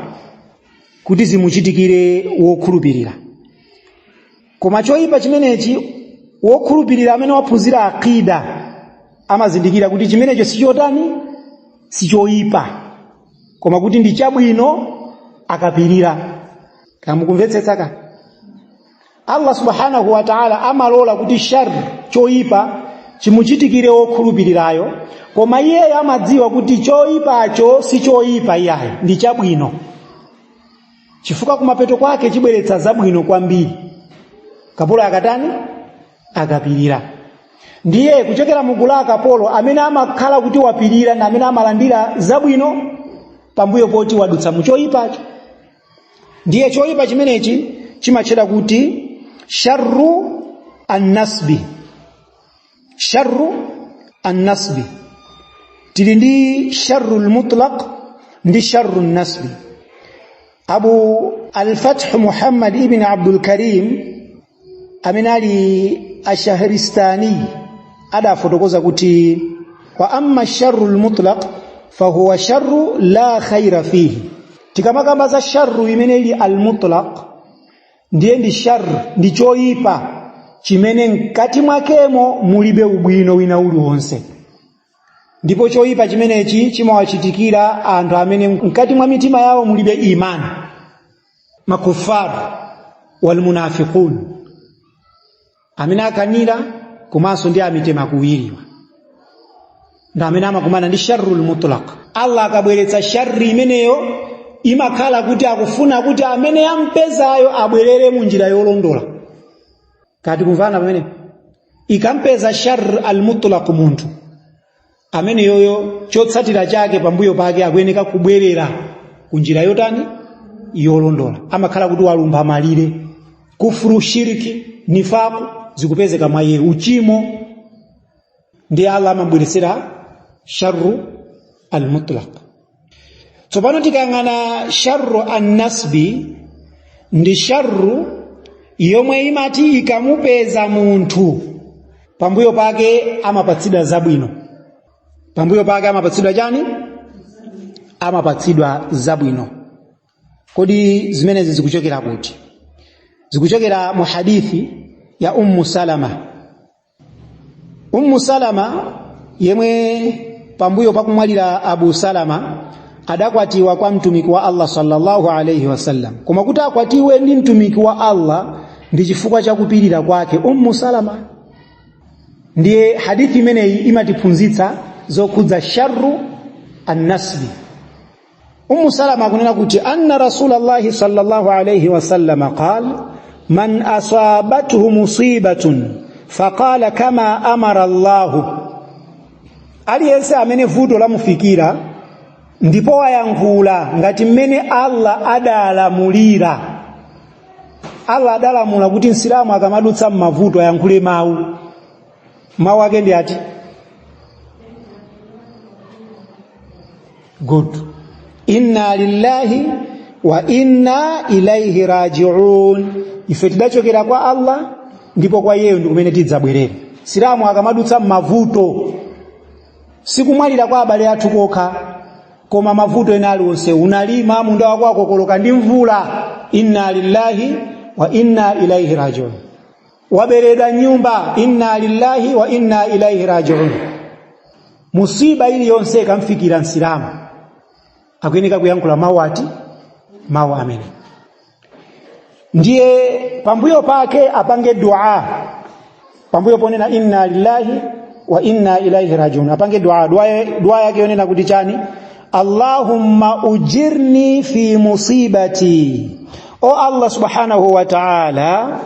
kuti zimuchitikire wokhulupirira, koma choyipa chimenechi wokhulupirira amene waphunzira aqida amazindikira kuti chimenecho sichotani, sichoyipa, koma kuti ndi chabwino akapirira. Kamukumvetsetsa ka? Allah subhanahu wa ta'ala amalola kuti shar, choyipa, chimuchitikire wokhulupirirayo, koma iyeyo amadziwa kuti choyipacho si choyipa iyayo, ndi chabwino, chifukwa kumapeto kwake chibweretsa zabwino kwambiri kapolo akatani, akapirira. Ndiye kuchokera mugulu la akapolo amene amakhala kuti wapirira ndi amene amalandira zabwino pambuyo poti wadutsa mu choyipacho. Ndiye choyipa chimenechi chimatchedwa kuti sharru annasbi. Sharru annasbi, tili ndi sharru lmutlaq ndi sharru nnasbi. Abu Alfath Muhammad ibn Abdul Karim amene ali Ashahristani adafotokoza kuti wa amma sharru lmutlaq fahuwa sharru la khaira fihi. Tikamakamba za sharru imene ili almutlaq, ndiye ndi sharru, ndi choyipa chimene mkati mwakemo mulibe ubwino wina uliwonse, ndipo choyipa chimenechi chimawachitikira anthu amene mkati mwa mitima yawo mulibe imani, makufar walmunafiqun, amene akanira komanso ndi amitima kuwiriwa, ndi amene amakumana ndi sharrul mutlaq. Allah akabweretsa sharri imeneyo imakhala kuti akufuna kuti amene ampezayo abwerere mu njira yolondola. Kati kumvana pamene ikampeza sharr al mutlaq munthu amene yoyo, chotsatira chake pambuyo pake akuyeneka kubwerera ku njira yotani, yolondola. Amakhala kuti walumpha malire, kufuru, shiriki, nifaku zikupezeka mwa iye, uchimo, ndi Allah amabweretsera sharru al mutlaq. Tsopano tikayang'ana sharru annasbi, ndi sharru yomwe imati ikamupeza munthu pambuyo pake amapatsidwa zabwino. Pambuyo pake amapatsidwa chani? Amapatsidwa zabwino. Kodi zimenezi zikuchokera kuti? Zikuchokera mu hadithi ya Ummu Salama. Ummu Salama yemwe pambuyo pakumwalira Abu Salama adakwatiwa kwa mtumiki wa Allah sallallahu alayhi wasallam, koma kuti akwatiwe ndi mtumiki wa Allah ndi chifukwa cha kupirira kwake Ummu Salama. Ndiye hadithi imeneyi imatiphunzitsa zokhudza sharru annasbi. Ummu Salama akunena kuti anna Rasulallahi sallallahu alayhi wasallam qal man asabathu musibatun faqala kama amara Allahu, aliyense amene vuto lamufikira ndipo wayankhula ngati mmene Allah adalamulira. Allah adalamula kuti msilamu akamadutsa m'mavuto ayankhule mawu. Mawu ake ndi ati? Good. Inna lillahi wa inna ilaihi rajiun. Ife tidachokera kwa Allah, ndipo kwa iyeyo ndi kumene tidzabwerere. Silamu akamadutsa m'mavuto, sikumwalira kwa abale athu kokha, koma mavuto ena aliwonse. Unalima munda wako wakokoloka ndi mvula, inna lillahi wa inna ilaihi rajiun. Waberedwa nyumba, inna lillahi wa inna ilaihi rajiun. Musiba iliyonse ikamfikira msilamu, akuyeneka kuyankhula mawu ati? Mawu amene. Ndiye pambuyo pake apange dua. Pambuyo ponena inna lillahi wa inna ilaihi rajiun, apange dua. Dua yake yonena kuti chani? Allahumma ujirni fi musibati. O Allah subhanahu wa ta'ala,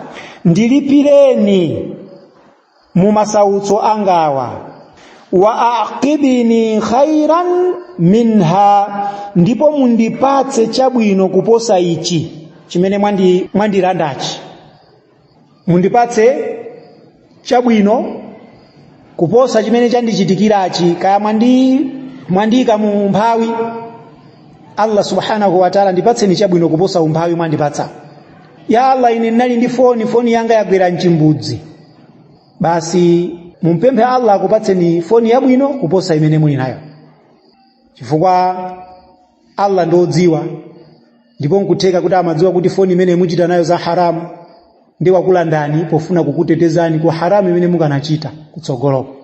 ndilipireni mu masautso angawa. Wa aqibni khairan minha, ndipo mundipatse chabwino kuposa ichi chimene mwandilandachi. Mundipatse chabwino kuposa chimene chandichitikirachi. Kaya mwandiyika mu umphawi, Allah subhanahu wa ta'ala, ndipatseni chabwino kuposa umphawi mwandipatsa. Ya Allah, ine ndinali ndi foni, foni yanga yagwera mchimbudzi. Basi mumpemphe Allah akupatseni foni yabwino kuposa imene muli nayo, chifukwa Allah ndodziwa, ndipo nkutheka kuti amadziwa kuti foni imene muchita nayo za haramu, ndi wakulandani pofuna kukutetezani ku haramu imene mukanachita kutsogoloko.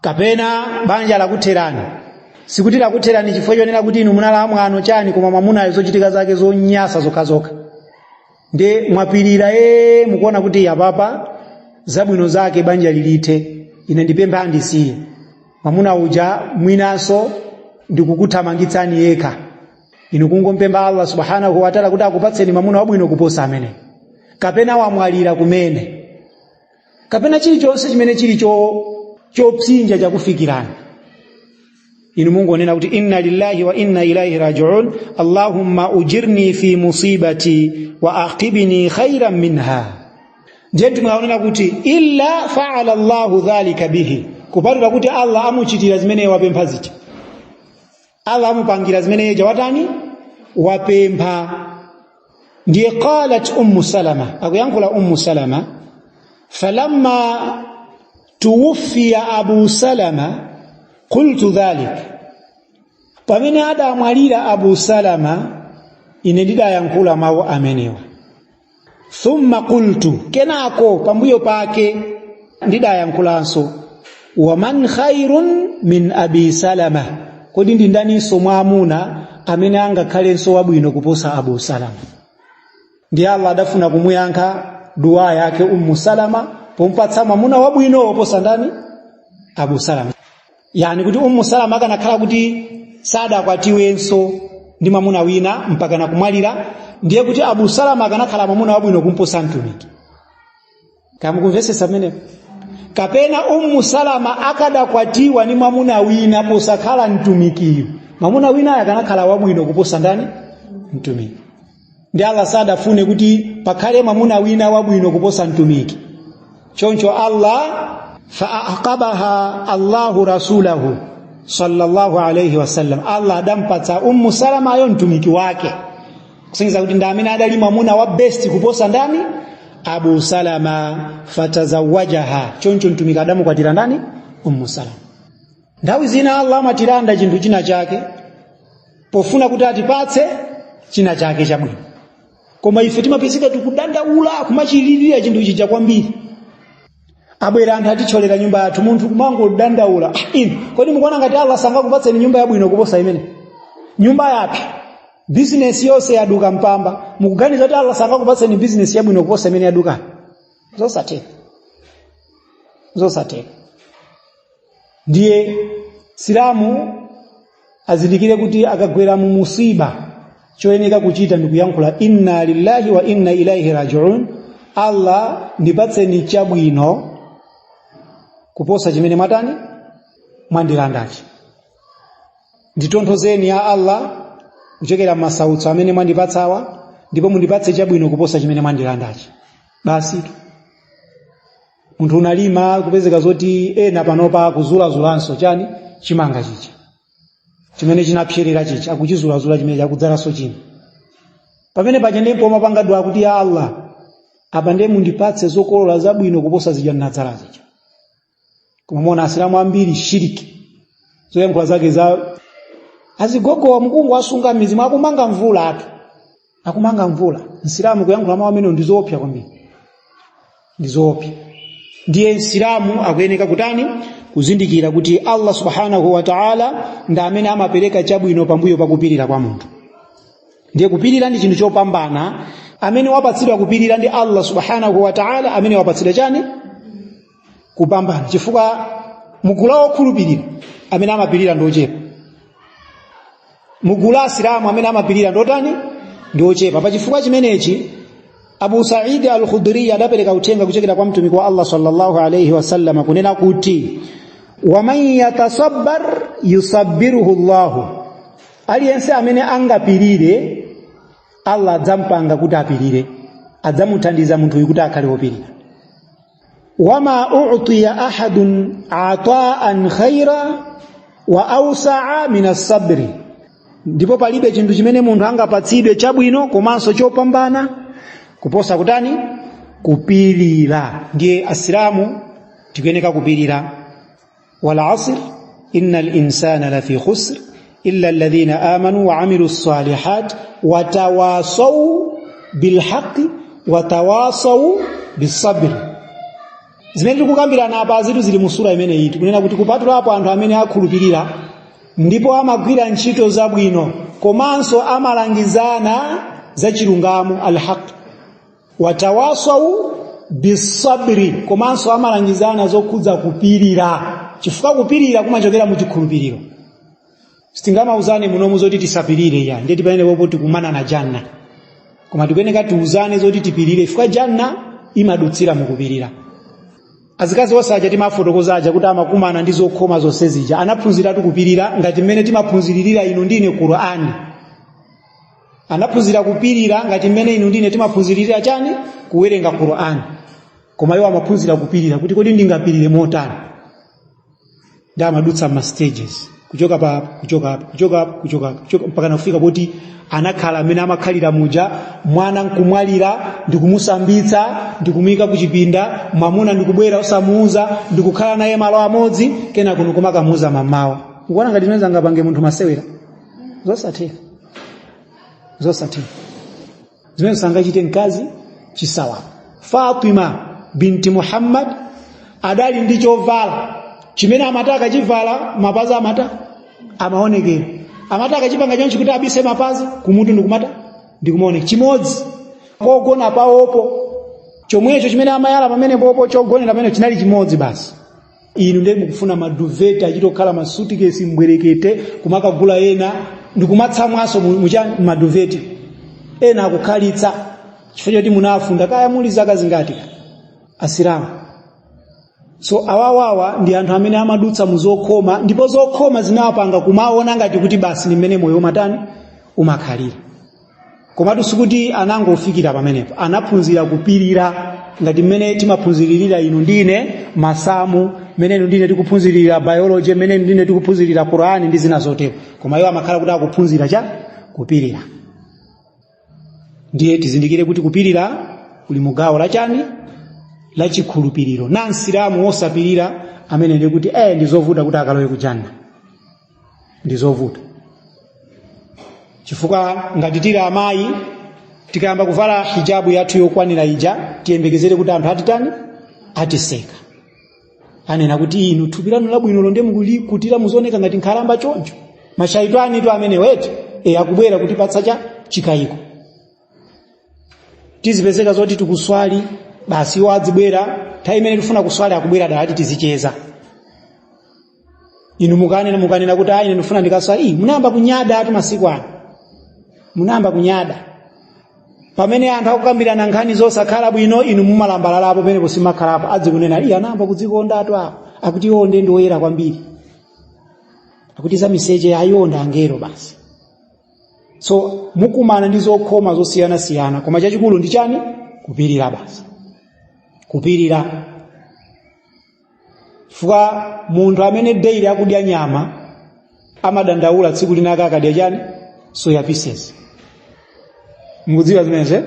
Kapena banja lakutherani, sikuti lakutherani chifukwa chonena kuti inu munali amwano chani, koma mwamunayo zochitika zake zonyasa zokhazokha, ndi mwapirira, mukuona kuti apapa zabwino zake banja lilithe, ine ndipempha andisiye mwamuna uja, mwinanso ndikukuthamangitsani yekha. Inu kungompempha Allah subhanahu wa ta'ala kuti akupatseni mwamuna wabwino kuposa amene. Kapena wamwalira kumene, kapena chilichonse chimene chili chopsinja chakufikirani, inu mungonena kuti inna lillahi wa inna ilaihi rajiun, allahumma ujirni fi musibati wa aqibni khairan minha. Ndiye mtume aonena kuti illa faala Allahu dhalika bihi, kupatula kuti Allah amuchitira zimene wapempha zija. Allah amupangira zimene yeja watani? Wapempha. Ndiye qalat Ummu Salama, akuyankhula Ummu Salama, falamma tuwuffiya Abu Salama qultu dhalik, pamene adamwalira Abu Salama, ine ndidayankhula mawu amenewa. Thumma qultu, kenako pambuyo pake ndidayankhulanso, waman khairun min Abi Salama, kodi ndi ndaninso mwa amuna amene angakhalenso wabwino kuposa Abu Salama? Ndi Allah adafuna kumuyankha duwa yake Ummu Salama pompatsa mwamuna wabwino woposa ndani? Abu Salama. Yani kuti Ummu Salama akanakhala kuti sadakwatiwenso ndi mwamuna wina mpaka nakumwalira, ndiye kuti Abu Salama akanakhala mwamuna wabwino kumposa mtumiki. Kamukumvetsetsa pamenepo? Kapena Ummu Salama akadakwatiwa ni mwamuna wina posakhala mtumikiyu, mwamuna wina akanakhala wabwino kuposa ndani? Mtumiki. Ndi Allah sadafune kuti pakhale mwamuna wina wabwino kuposa mtumiki. Choncho Allah faaqabaha Allahu rasulahu sallallahu alayhi wasallam, Allah adampatsa Ummu Salama ayo mtumiki wake, kusonyeza kuti ndi amene adali mwamuna wa best kuposa ndani? Abu Salama. Fatazawajaha, choncho mtumiki adamukwatira ndani? Ummu Salama. Nthawi zina Allah amatilanda chinthu china chake pofuna kuti atipatse china chake chabwino, koma ife timapezeka tikudandaula, kumachilirira chinthu chija kwambiri. Abwera anthu atithyolera nyumba yathu, munthu kumangodandaula. Ah, inu kodi mukuona ngati Allah sangakupatseni nyumba yabwino kuposa imene? Nyumba yaphi, bizinesi yonse yaduka mpamba, mukuganiza kuti Allah sangakupatseni bizinesi yabwino kuposa imene yaduka? Zosatheka, zosatheka. Ndiye silamu azindikire kuti akagwera mu musiba, choyeneka kuchita ndi kuyankhula inna lillahi wa inna ilaihi rajiun, Allah ndipatseni chabwino kuposa chimene mwatani? Mwandilandachi. Nditonthozeni ya Allah kuchokera m'masautso amene mwandipatsawa, ndipo mundipatse chabwino kuposa chimene mwandilandachi. Basi. Munthu unalima, kupezeka zoti ena panopa kuzulazulanso chani? Chimanga chicha. Chimene chinapserera chichi akuchizulazula, chimene akudzalanso china pamene paja. Ndipo mapanga dua kuti, "Ya Allah, apa ndiye mundipatse zokolola zabwino kuposa zija ndinadzala zija." Koma muona Asilamu ambiri, shiriki, zoyankhula zake za azigogowa, mkungu asunga mizimu, akumanga mvula atu, akumanga mvula. Msilamu kuyankhula mawu amenewo ndi zoopsa kwambiri, ndi zoopsa. Ndiye msilamu akuyeneka kutani? Kuzindikira kuti Allah subhanahu wa ta'ala ndi amene amapereka chabwino pambuyo pakupirira kwa munthu. Ndiye kupirira ndi chinthu chopambana. Amene wapatsidwa kupirira ndi Allah subhanahu wa ta'ala, amene wapatsidwa chani? Kupambana. Chifukwa mugulu la okhulupirira amene amapirira ndi ochepa, mugulu la Asilamu amene amapirira ndi otani? Ndi ochepa. Pa chifukwa chimenechi, Abu Sa'id al-Khudri adapereka uthenga kuchokera kwa Mtumiki wa Allah sallallahu alayhi wasallam kunena kuti, "Waman yatasabbar yusabbiruhu Allahu." Aliyense amene angapirire, Allah adzampanga kuti apirire, adzamuthandiza munthuyu kuti akhale wopirira. "Wama u'tiya ahadun ataan khaira wa awsa'a min as-sabri." Ndipo palibe chinthu chimene munthu angapatsidwe chabwino komanso chopambana kuposa kutani? Kupirira. Ndiye Asilamu tikuyeneka kupirira. "Wal asr innal insana lafi khusr illa alladhina amanu wa amilu salihat watawasaw bilhaqi watawasaw bisabri." Zimene tikukambirana apa azitu zili mu sura imeneyi. Tikunena kuti kupatulapo anthu amene akhulupirira ndipo amagwira ntchito zabwino komanso amalangizana za chilungamo, alhaq, watawasaw bisabri, komanso amalangizana zokhudza kupirira, chifukwa kupirira kumachokera mu chikhulupiriro. Sitingamauzane munomu zoti tisapirire ya ndiye tipamene popo tikumana na janna, koma tikuyeneka tiuzane zoti tipirire, chifukwa janna imadutsira mukupirira. Azikazi osaja timafotokoza aja kuti amakumana ndi zokhoma zonse zija, anaphunziratu kupirira ngati mmene timaphunziririra inu ndine Qur'ani. Anaphunzira kupirira ngati mmene inu ndine timaphunziririra chani? Kuwerenga Qur'ani. Koma iwo amaphunzira kupirira kuti kodi ndingapirire motani? Ndi amadutsa ma stages, kuchoka pa kuchoka apa, kuchoka apa, kuchoka apa, kuchoka, mpaka nakufika poti anakhala amene amakhalira muja. Mwana nkumwalira, ndikumusambitsa, ndikumuyika kuchipinda, mwamuna ndikubwera osamuuza, ndikukhala naye malo amodzi, kena kuno kumakamuuza mamawa. Ukuona ngati zimene zangapange munthu masewera? Zosatheka, zosatheka zimene sangachite mkazi chisawawa. Fatima binti Muhammad adali ndi chovala chimene amati akachivala mapazi amata amaonekera. Amati akachipanga chonchi kuti abise mapazi, kumutu ndikumata ndikumaoneka chimodzi. Pogona pawopo chomwecho chimene amayala pamene popo, chogonera pamene chinali chimodzi basi. Inu ndiye mukufuna maduveti achitokhala masutikesi mbwerekete, kumakagula ena ndikumatsamwaso mucha maduveti ena akukhalitsa chifukwa choti munafunda kaya muli zaka zingati Asilamu. So awawawa ndi anthu amene amadutsa mu zokhoma, ndipo zokhoma zinawapanga kumaona ngati kuti basi ni mmene moyo umatani, umakhalira. Komatu sikuti anangofikira pamenepo, anaphunzira kupirira ngati mmene timaphunziririra inu ndine masamu, mmene inu ndine tikuphunzirira biology, mmene inu ndine tikuphunzirira Qurani ndi zina zotero. Koma iwo amakhala kuti akuphunzira cha kupirira. Ndiye tizindikire kuti kupirira kuli mugawo la chani? La chikhulupiriro. Na Msilamu wosapirira amene ndiye kuti ndi zovuta kuti akalowe ku janna, ndi zovuta, chifukwa ngati tili amayi tikayamba kuvala hijabu yathu yokwanira ija, tiyembekezere kuti anthu atitani? Atiseka, anena kuti, "Inu thupi lanu labwinolo ndiye mukulikutira muzioneka ngati nkhalamba choncho?" Mashaitani tu amene wete akubwera kutipatsa cha chikayiko. Tizipezeka zoti tikuswali basi, iwo adzibwera nthawi imene tifuna kuswali, akubwera dala ati tizicheza. Inu mukanena kuti, "Ayi, ine ndifuna ndikaswali," "Ii, munayamba kunyada atu masiku ano, munayamba kunyada." Pamene anthu akukambirana nkhani zosakhala bwino, inu mumalambalalapo pamenepo, simakhalapo. Adzikunena, "Iye anayamba kudzikonda atu apo, akuti iwo ndiye ndi oyera kwambiri, akuti za miseche ayiwo ndi angelo basi." So mukumana ndi zokhoma zosiyanasiyana, koma chachikulu ndi chani? Kupirira basi, kupirira. Chifukwa munthu amene daily akudya nyama Amadandaula tsiku linaka akadya chani? Soya pieces. Mukudziwa zimenezo, eh?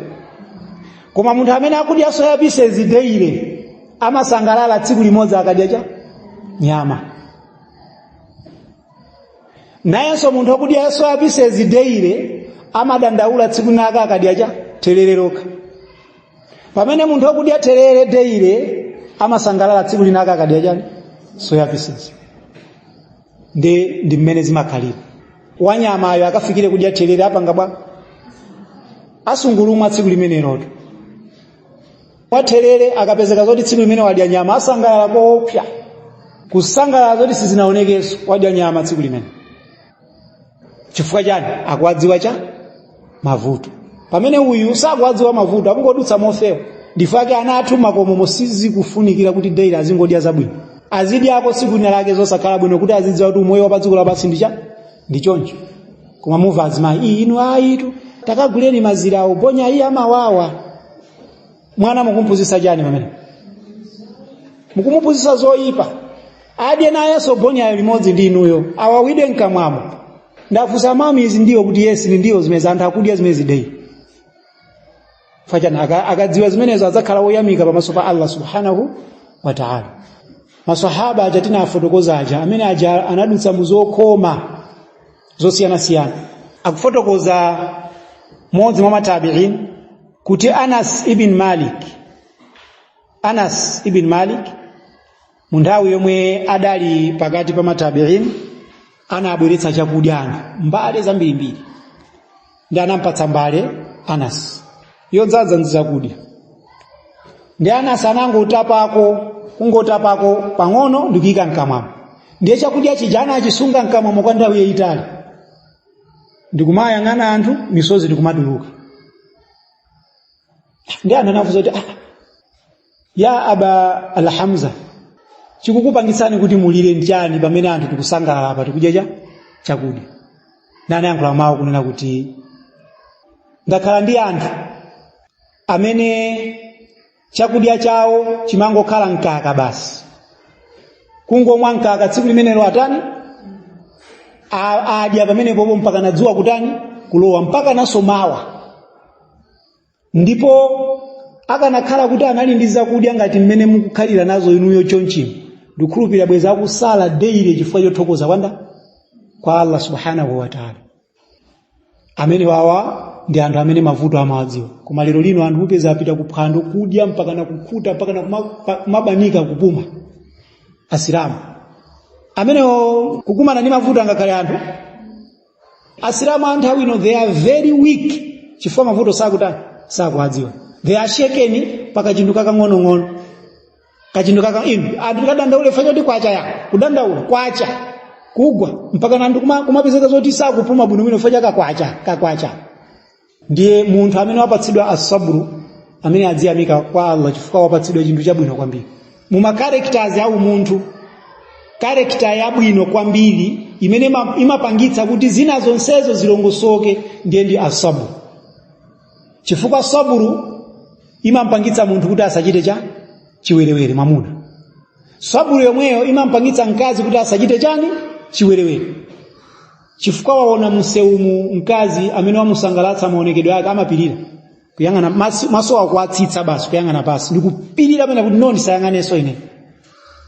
Koma munthu amene akudya soya pieces daily amasangalala tsiku limodzi akadya cha nyama. Nayenso munthu akudya soya pieces daily amadandaula tsiku linaka akadya cha therere lokha, pamene munthu akudya therere daily amasangalala tsiku linaka akadya chani? Soya pieces. Ndi mmene zimakhalira. Wanyamayo akafikire kudya therere apanga bwa asungulumwa tsiku limeneloto. Watherere akapezeka zoti tsiku limene wadya nyama asangalala koopsa, kusangalala zoti sizinaonekenso, wadya nyama tsiku limene. Chifukwa chani? Akuwadziwa cha mavuto, pamene uyu sakuwadziwa mavuto, akungodutsa mofewa. Ndifake ana athu makomomo sizikufunikira kuti daily azingodya zabwino, azidyako tsiku lina lake zosakhala bwino kuti azidziwa kuti umoyo wa pa dziko lapansi ndi choncho. Koma mumva azimayi, "Ii, inu ayitu takaguleni mazirawo, bonya iye amawawa." Mwana mukumphunzitsa chani pamene mukumuphunzitsa zoyipa? Adye nayenso bonyayo limodzi ndi inuyo, awawidwe mkamwamo. Ndafunsa mami, izi ndiwo? Kuti yes, ni ndiwo zimene anthu akudya zimene zideyi fachana. Akadziwa zimenezo adzakhala woyamika pamaso pa Allah subhanahu wa ta'ala. Masahaba aja tinafotokoza aja, amene aja anadutsa muzokhoma zosiyanasiyana, akufotokoza mmodzi mwa matabi'in kuti Anas ibn Malik, Anas ibn Malik mu nthawi yomwe adali pakati pa matabi'in anabweretsa chakudya anthu mbale zambirimbiri, ndi anampatsa mbale Anas yodzaza ndi zakudya, ndi Anas anangotapako, kungotapako pang'ono ndikuyika mkamwamo. Ndiye chakudya chija anachisunga mkamwamo kwa nthawi yayitali, ndikumayang'ana anthu, misozi ndikumatuluka. Ndi anthu anafunsa kuti, "Ah, ya Aba Alhamza, chikukupangitsani kuti mulire nchani pamene anthu tikusangalala apa tikudya cha chakudya?" Nanayankhula mawu kunena kuti, "Ndakhala ndi anthu amene chakudya chawo chimangokhala mkaka basi, kungomwa mkaka tsiku limenelo atani, adya pamenepopo mpaka nadzuwa kutani, kulowa, mpaka naso mawa. Ndipo akanakhala kuti anali ndi zakudya ngati mmene mukukhalira nazo inuyo chonchino, ndikukhulupirira bweza akusala daily chifukwa chothokoza kwanda kwa Allah subhanahu wa ta'ala." Amene wawa ndi anthu amene mavuto amawadziwa. Koma lero lino anthu mupeza apita kuphwando kudya mpaka na kukhuta, mpaka na kumabanika kupuma. Asilamu amenewo kukumana ndi mavuto angakhale anthu asilamu a nthawi ino, they are very weak chifukwa mavuto sakutani, sakuwadziwa. They are shaken pakachinthu kakang'onong'ono, kachinthu kaka inu anthu tikadandaule fa choti kwacha ya kudandaula kwacha kugwa, mpaka na anthu kumapezeka zoti sakupuma bwinobwino fa chakakwacha kakwacha. Ndiye munthu amene wapatsidwa asabru, amene adziyamika kwa Allah chifukwa wapatsidwa chinthu chabwino kwambiri muma characters au munthu, character yabwino kwambiri imene imapangitsa kuti zina zonsezo zilongosoke, ndiye ndi asabru, chifukwa sabru imampangitsa munthu kuti asachite cha chiwerewere mwamuna. Sabru yomweyo imampangitsa mkazi kuti asachite chani? Chiwerewere, chifukwa waona msewumu mkazi amene wamusangalatsa maonekedwe ake, amapirira kuyang'ana maso akuatsitsa basi, kuyang'ana pasi ndikupirira pena kuti no, ndisayang'anenso ine.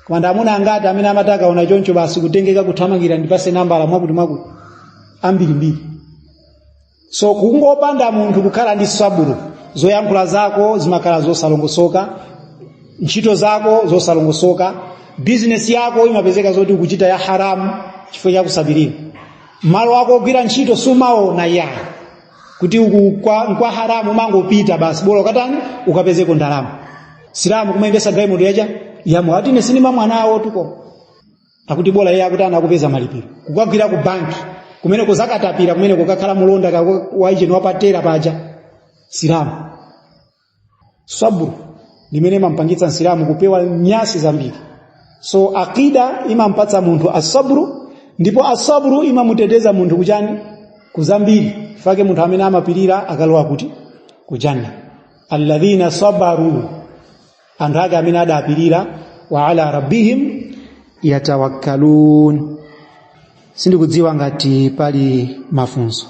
Koma ndi amuna angati amene amati akaona choncho basi kutengeka, kuthamangira, ndipase nambala, mwakuti mwakuti, ambirimbiri. So kungopanda munthu kukhala ndi saburu, zoyankhula zako zimakhala zosalongosoka, ntchito zako zosalongosoka, bizinesi yako imapezeka zoti ukuchita ya haramu chifukwa cha kusapirira. Malo ako ogwira ntchito sumaona ya kuti uku kwa haramu, umangopita basi, bola ukatani, ukapezeko ndalama. Silamu kumayendesa galimoto yacha yamwe, ati ine sinima mwanawo tuko, akuti bola iye akuti anakupeza malipiro, kukagwira ku banki kumene kuzakatapira, kumene kukakhala mulonda waicheni wapatera paja. Silamu sabru limene imampangitsa nsilamu kupewa nyasi zambiri. So akida imampatsa munthu asabru, ndipo asabru imamuteteza munthu kuchani? Kuzambiri. Fake munthu amene amapirira akalowa kuti? Kujanna. Alladhina sabaru, anthu ake amene adapirira, wa ala rabbihim yatawakkalun. Sindikudziwa ngati pali mafunso.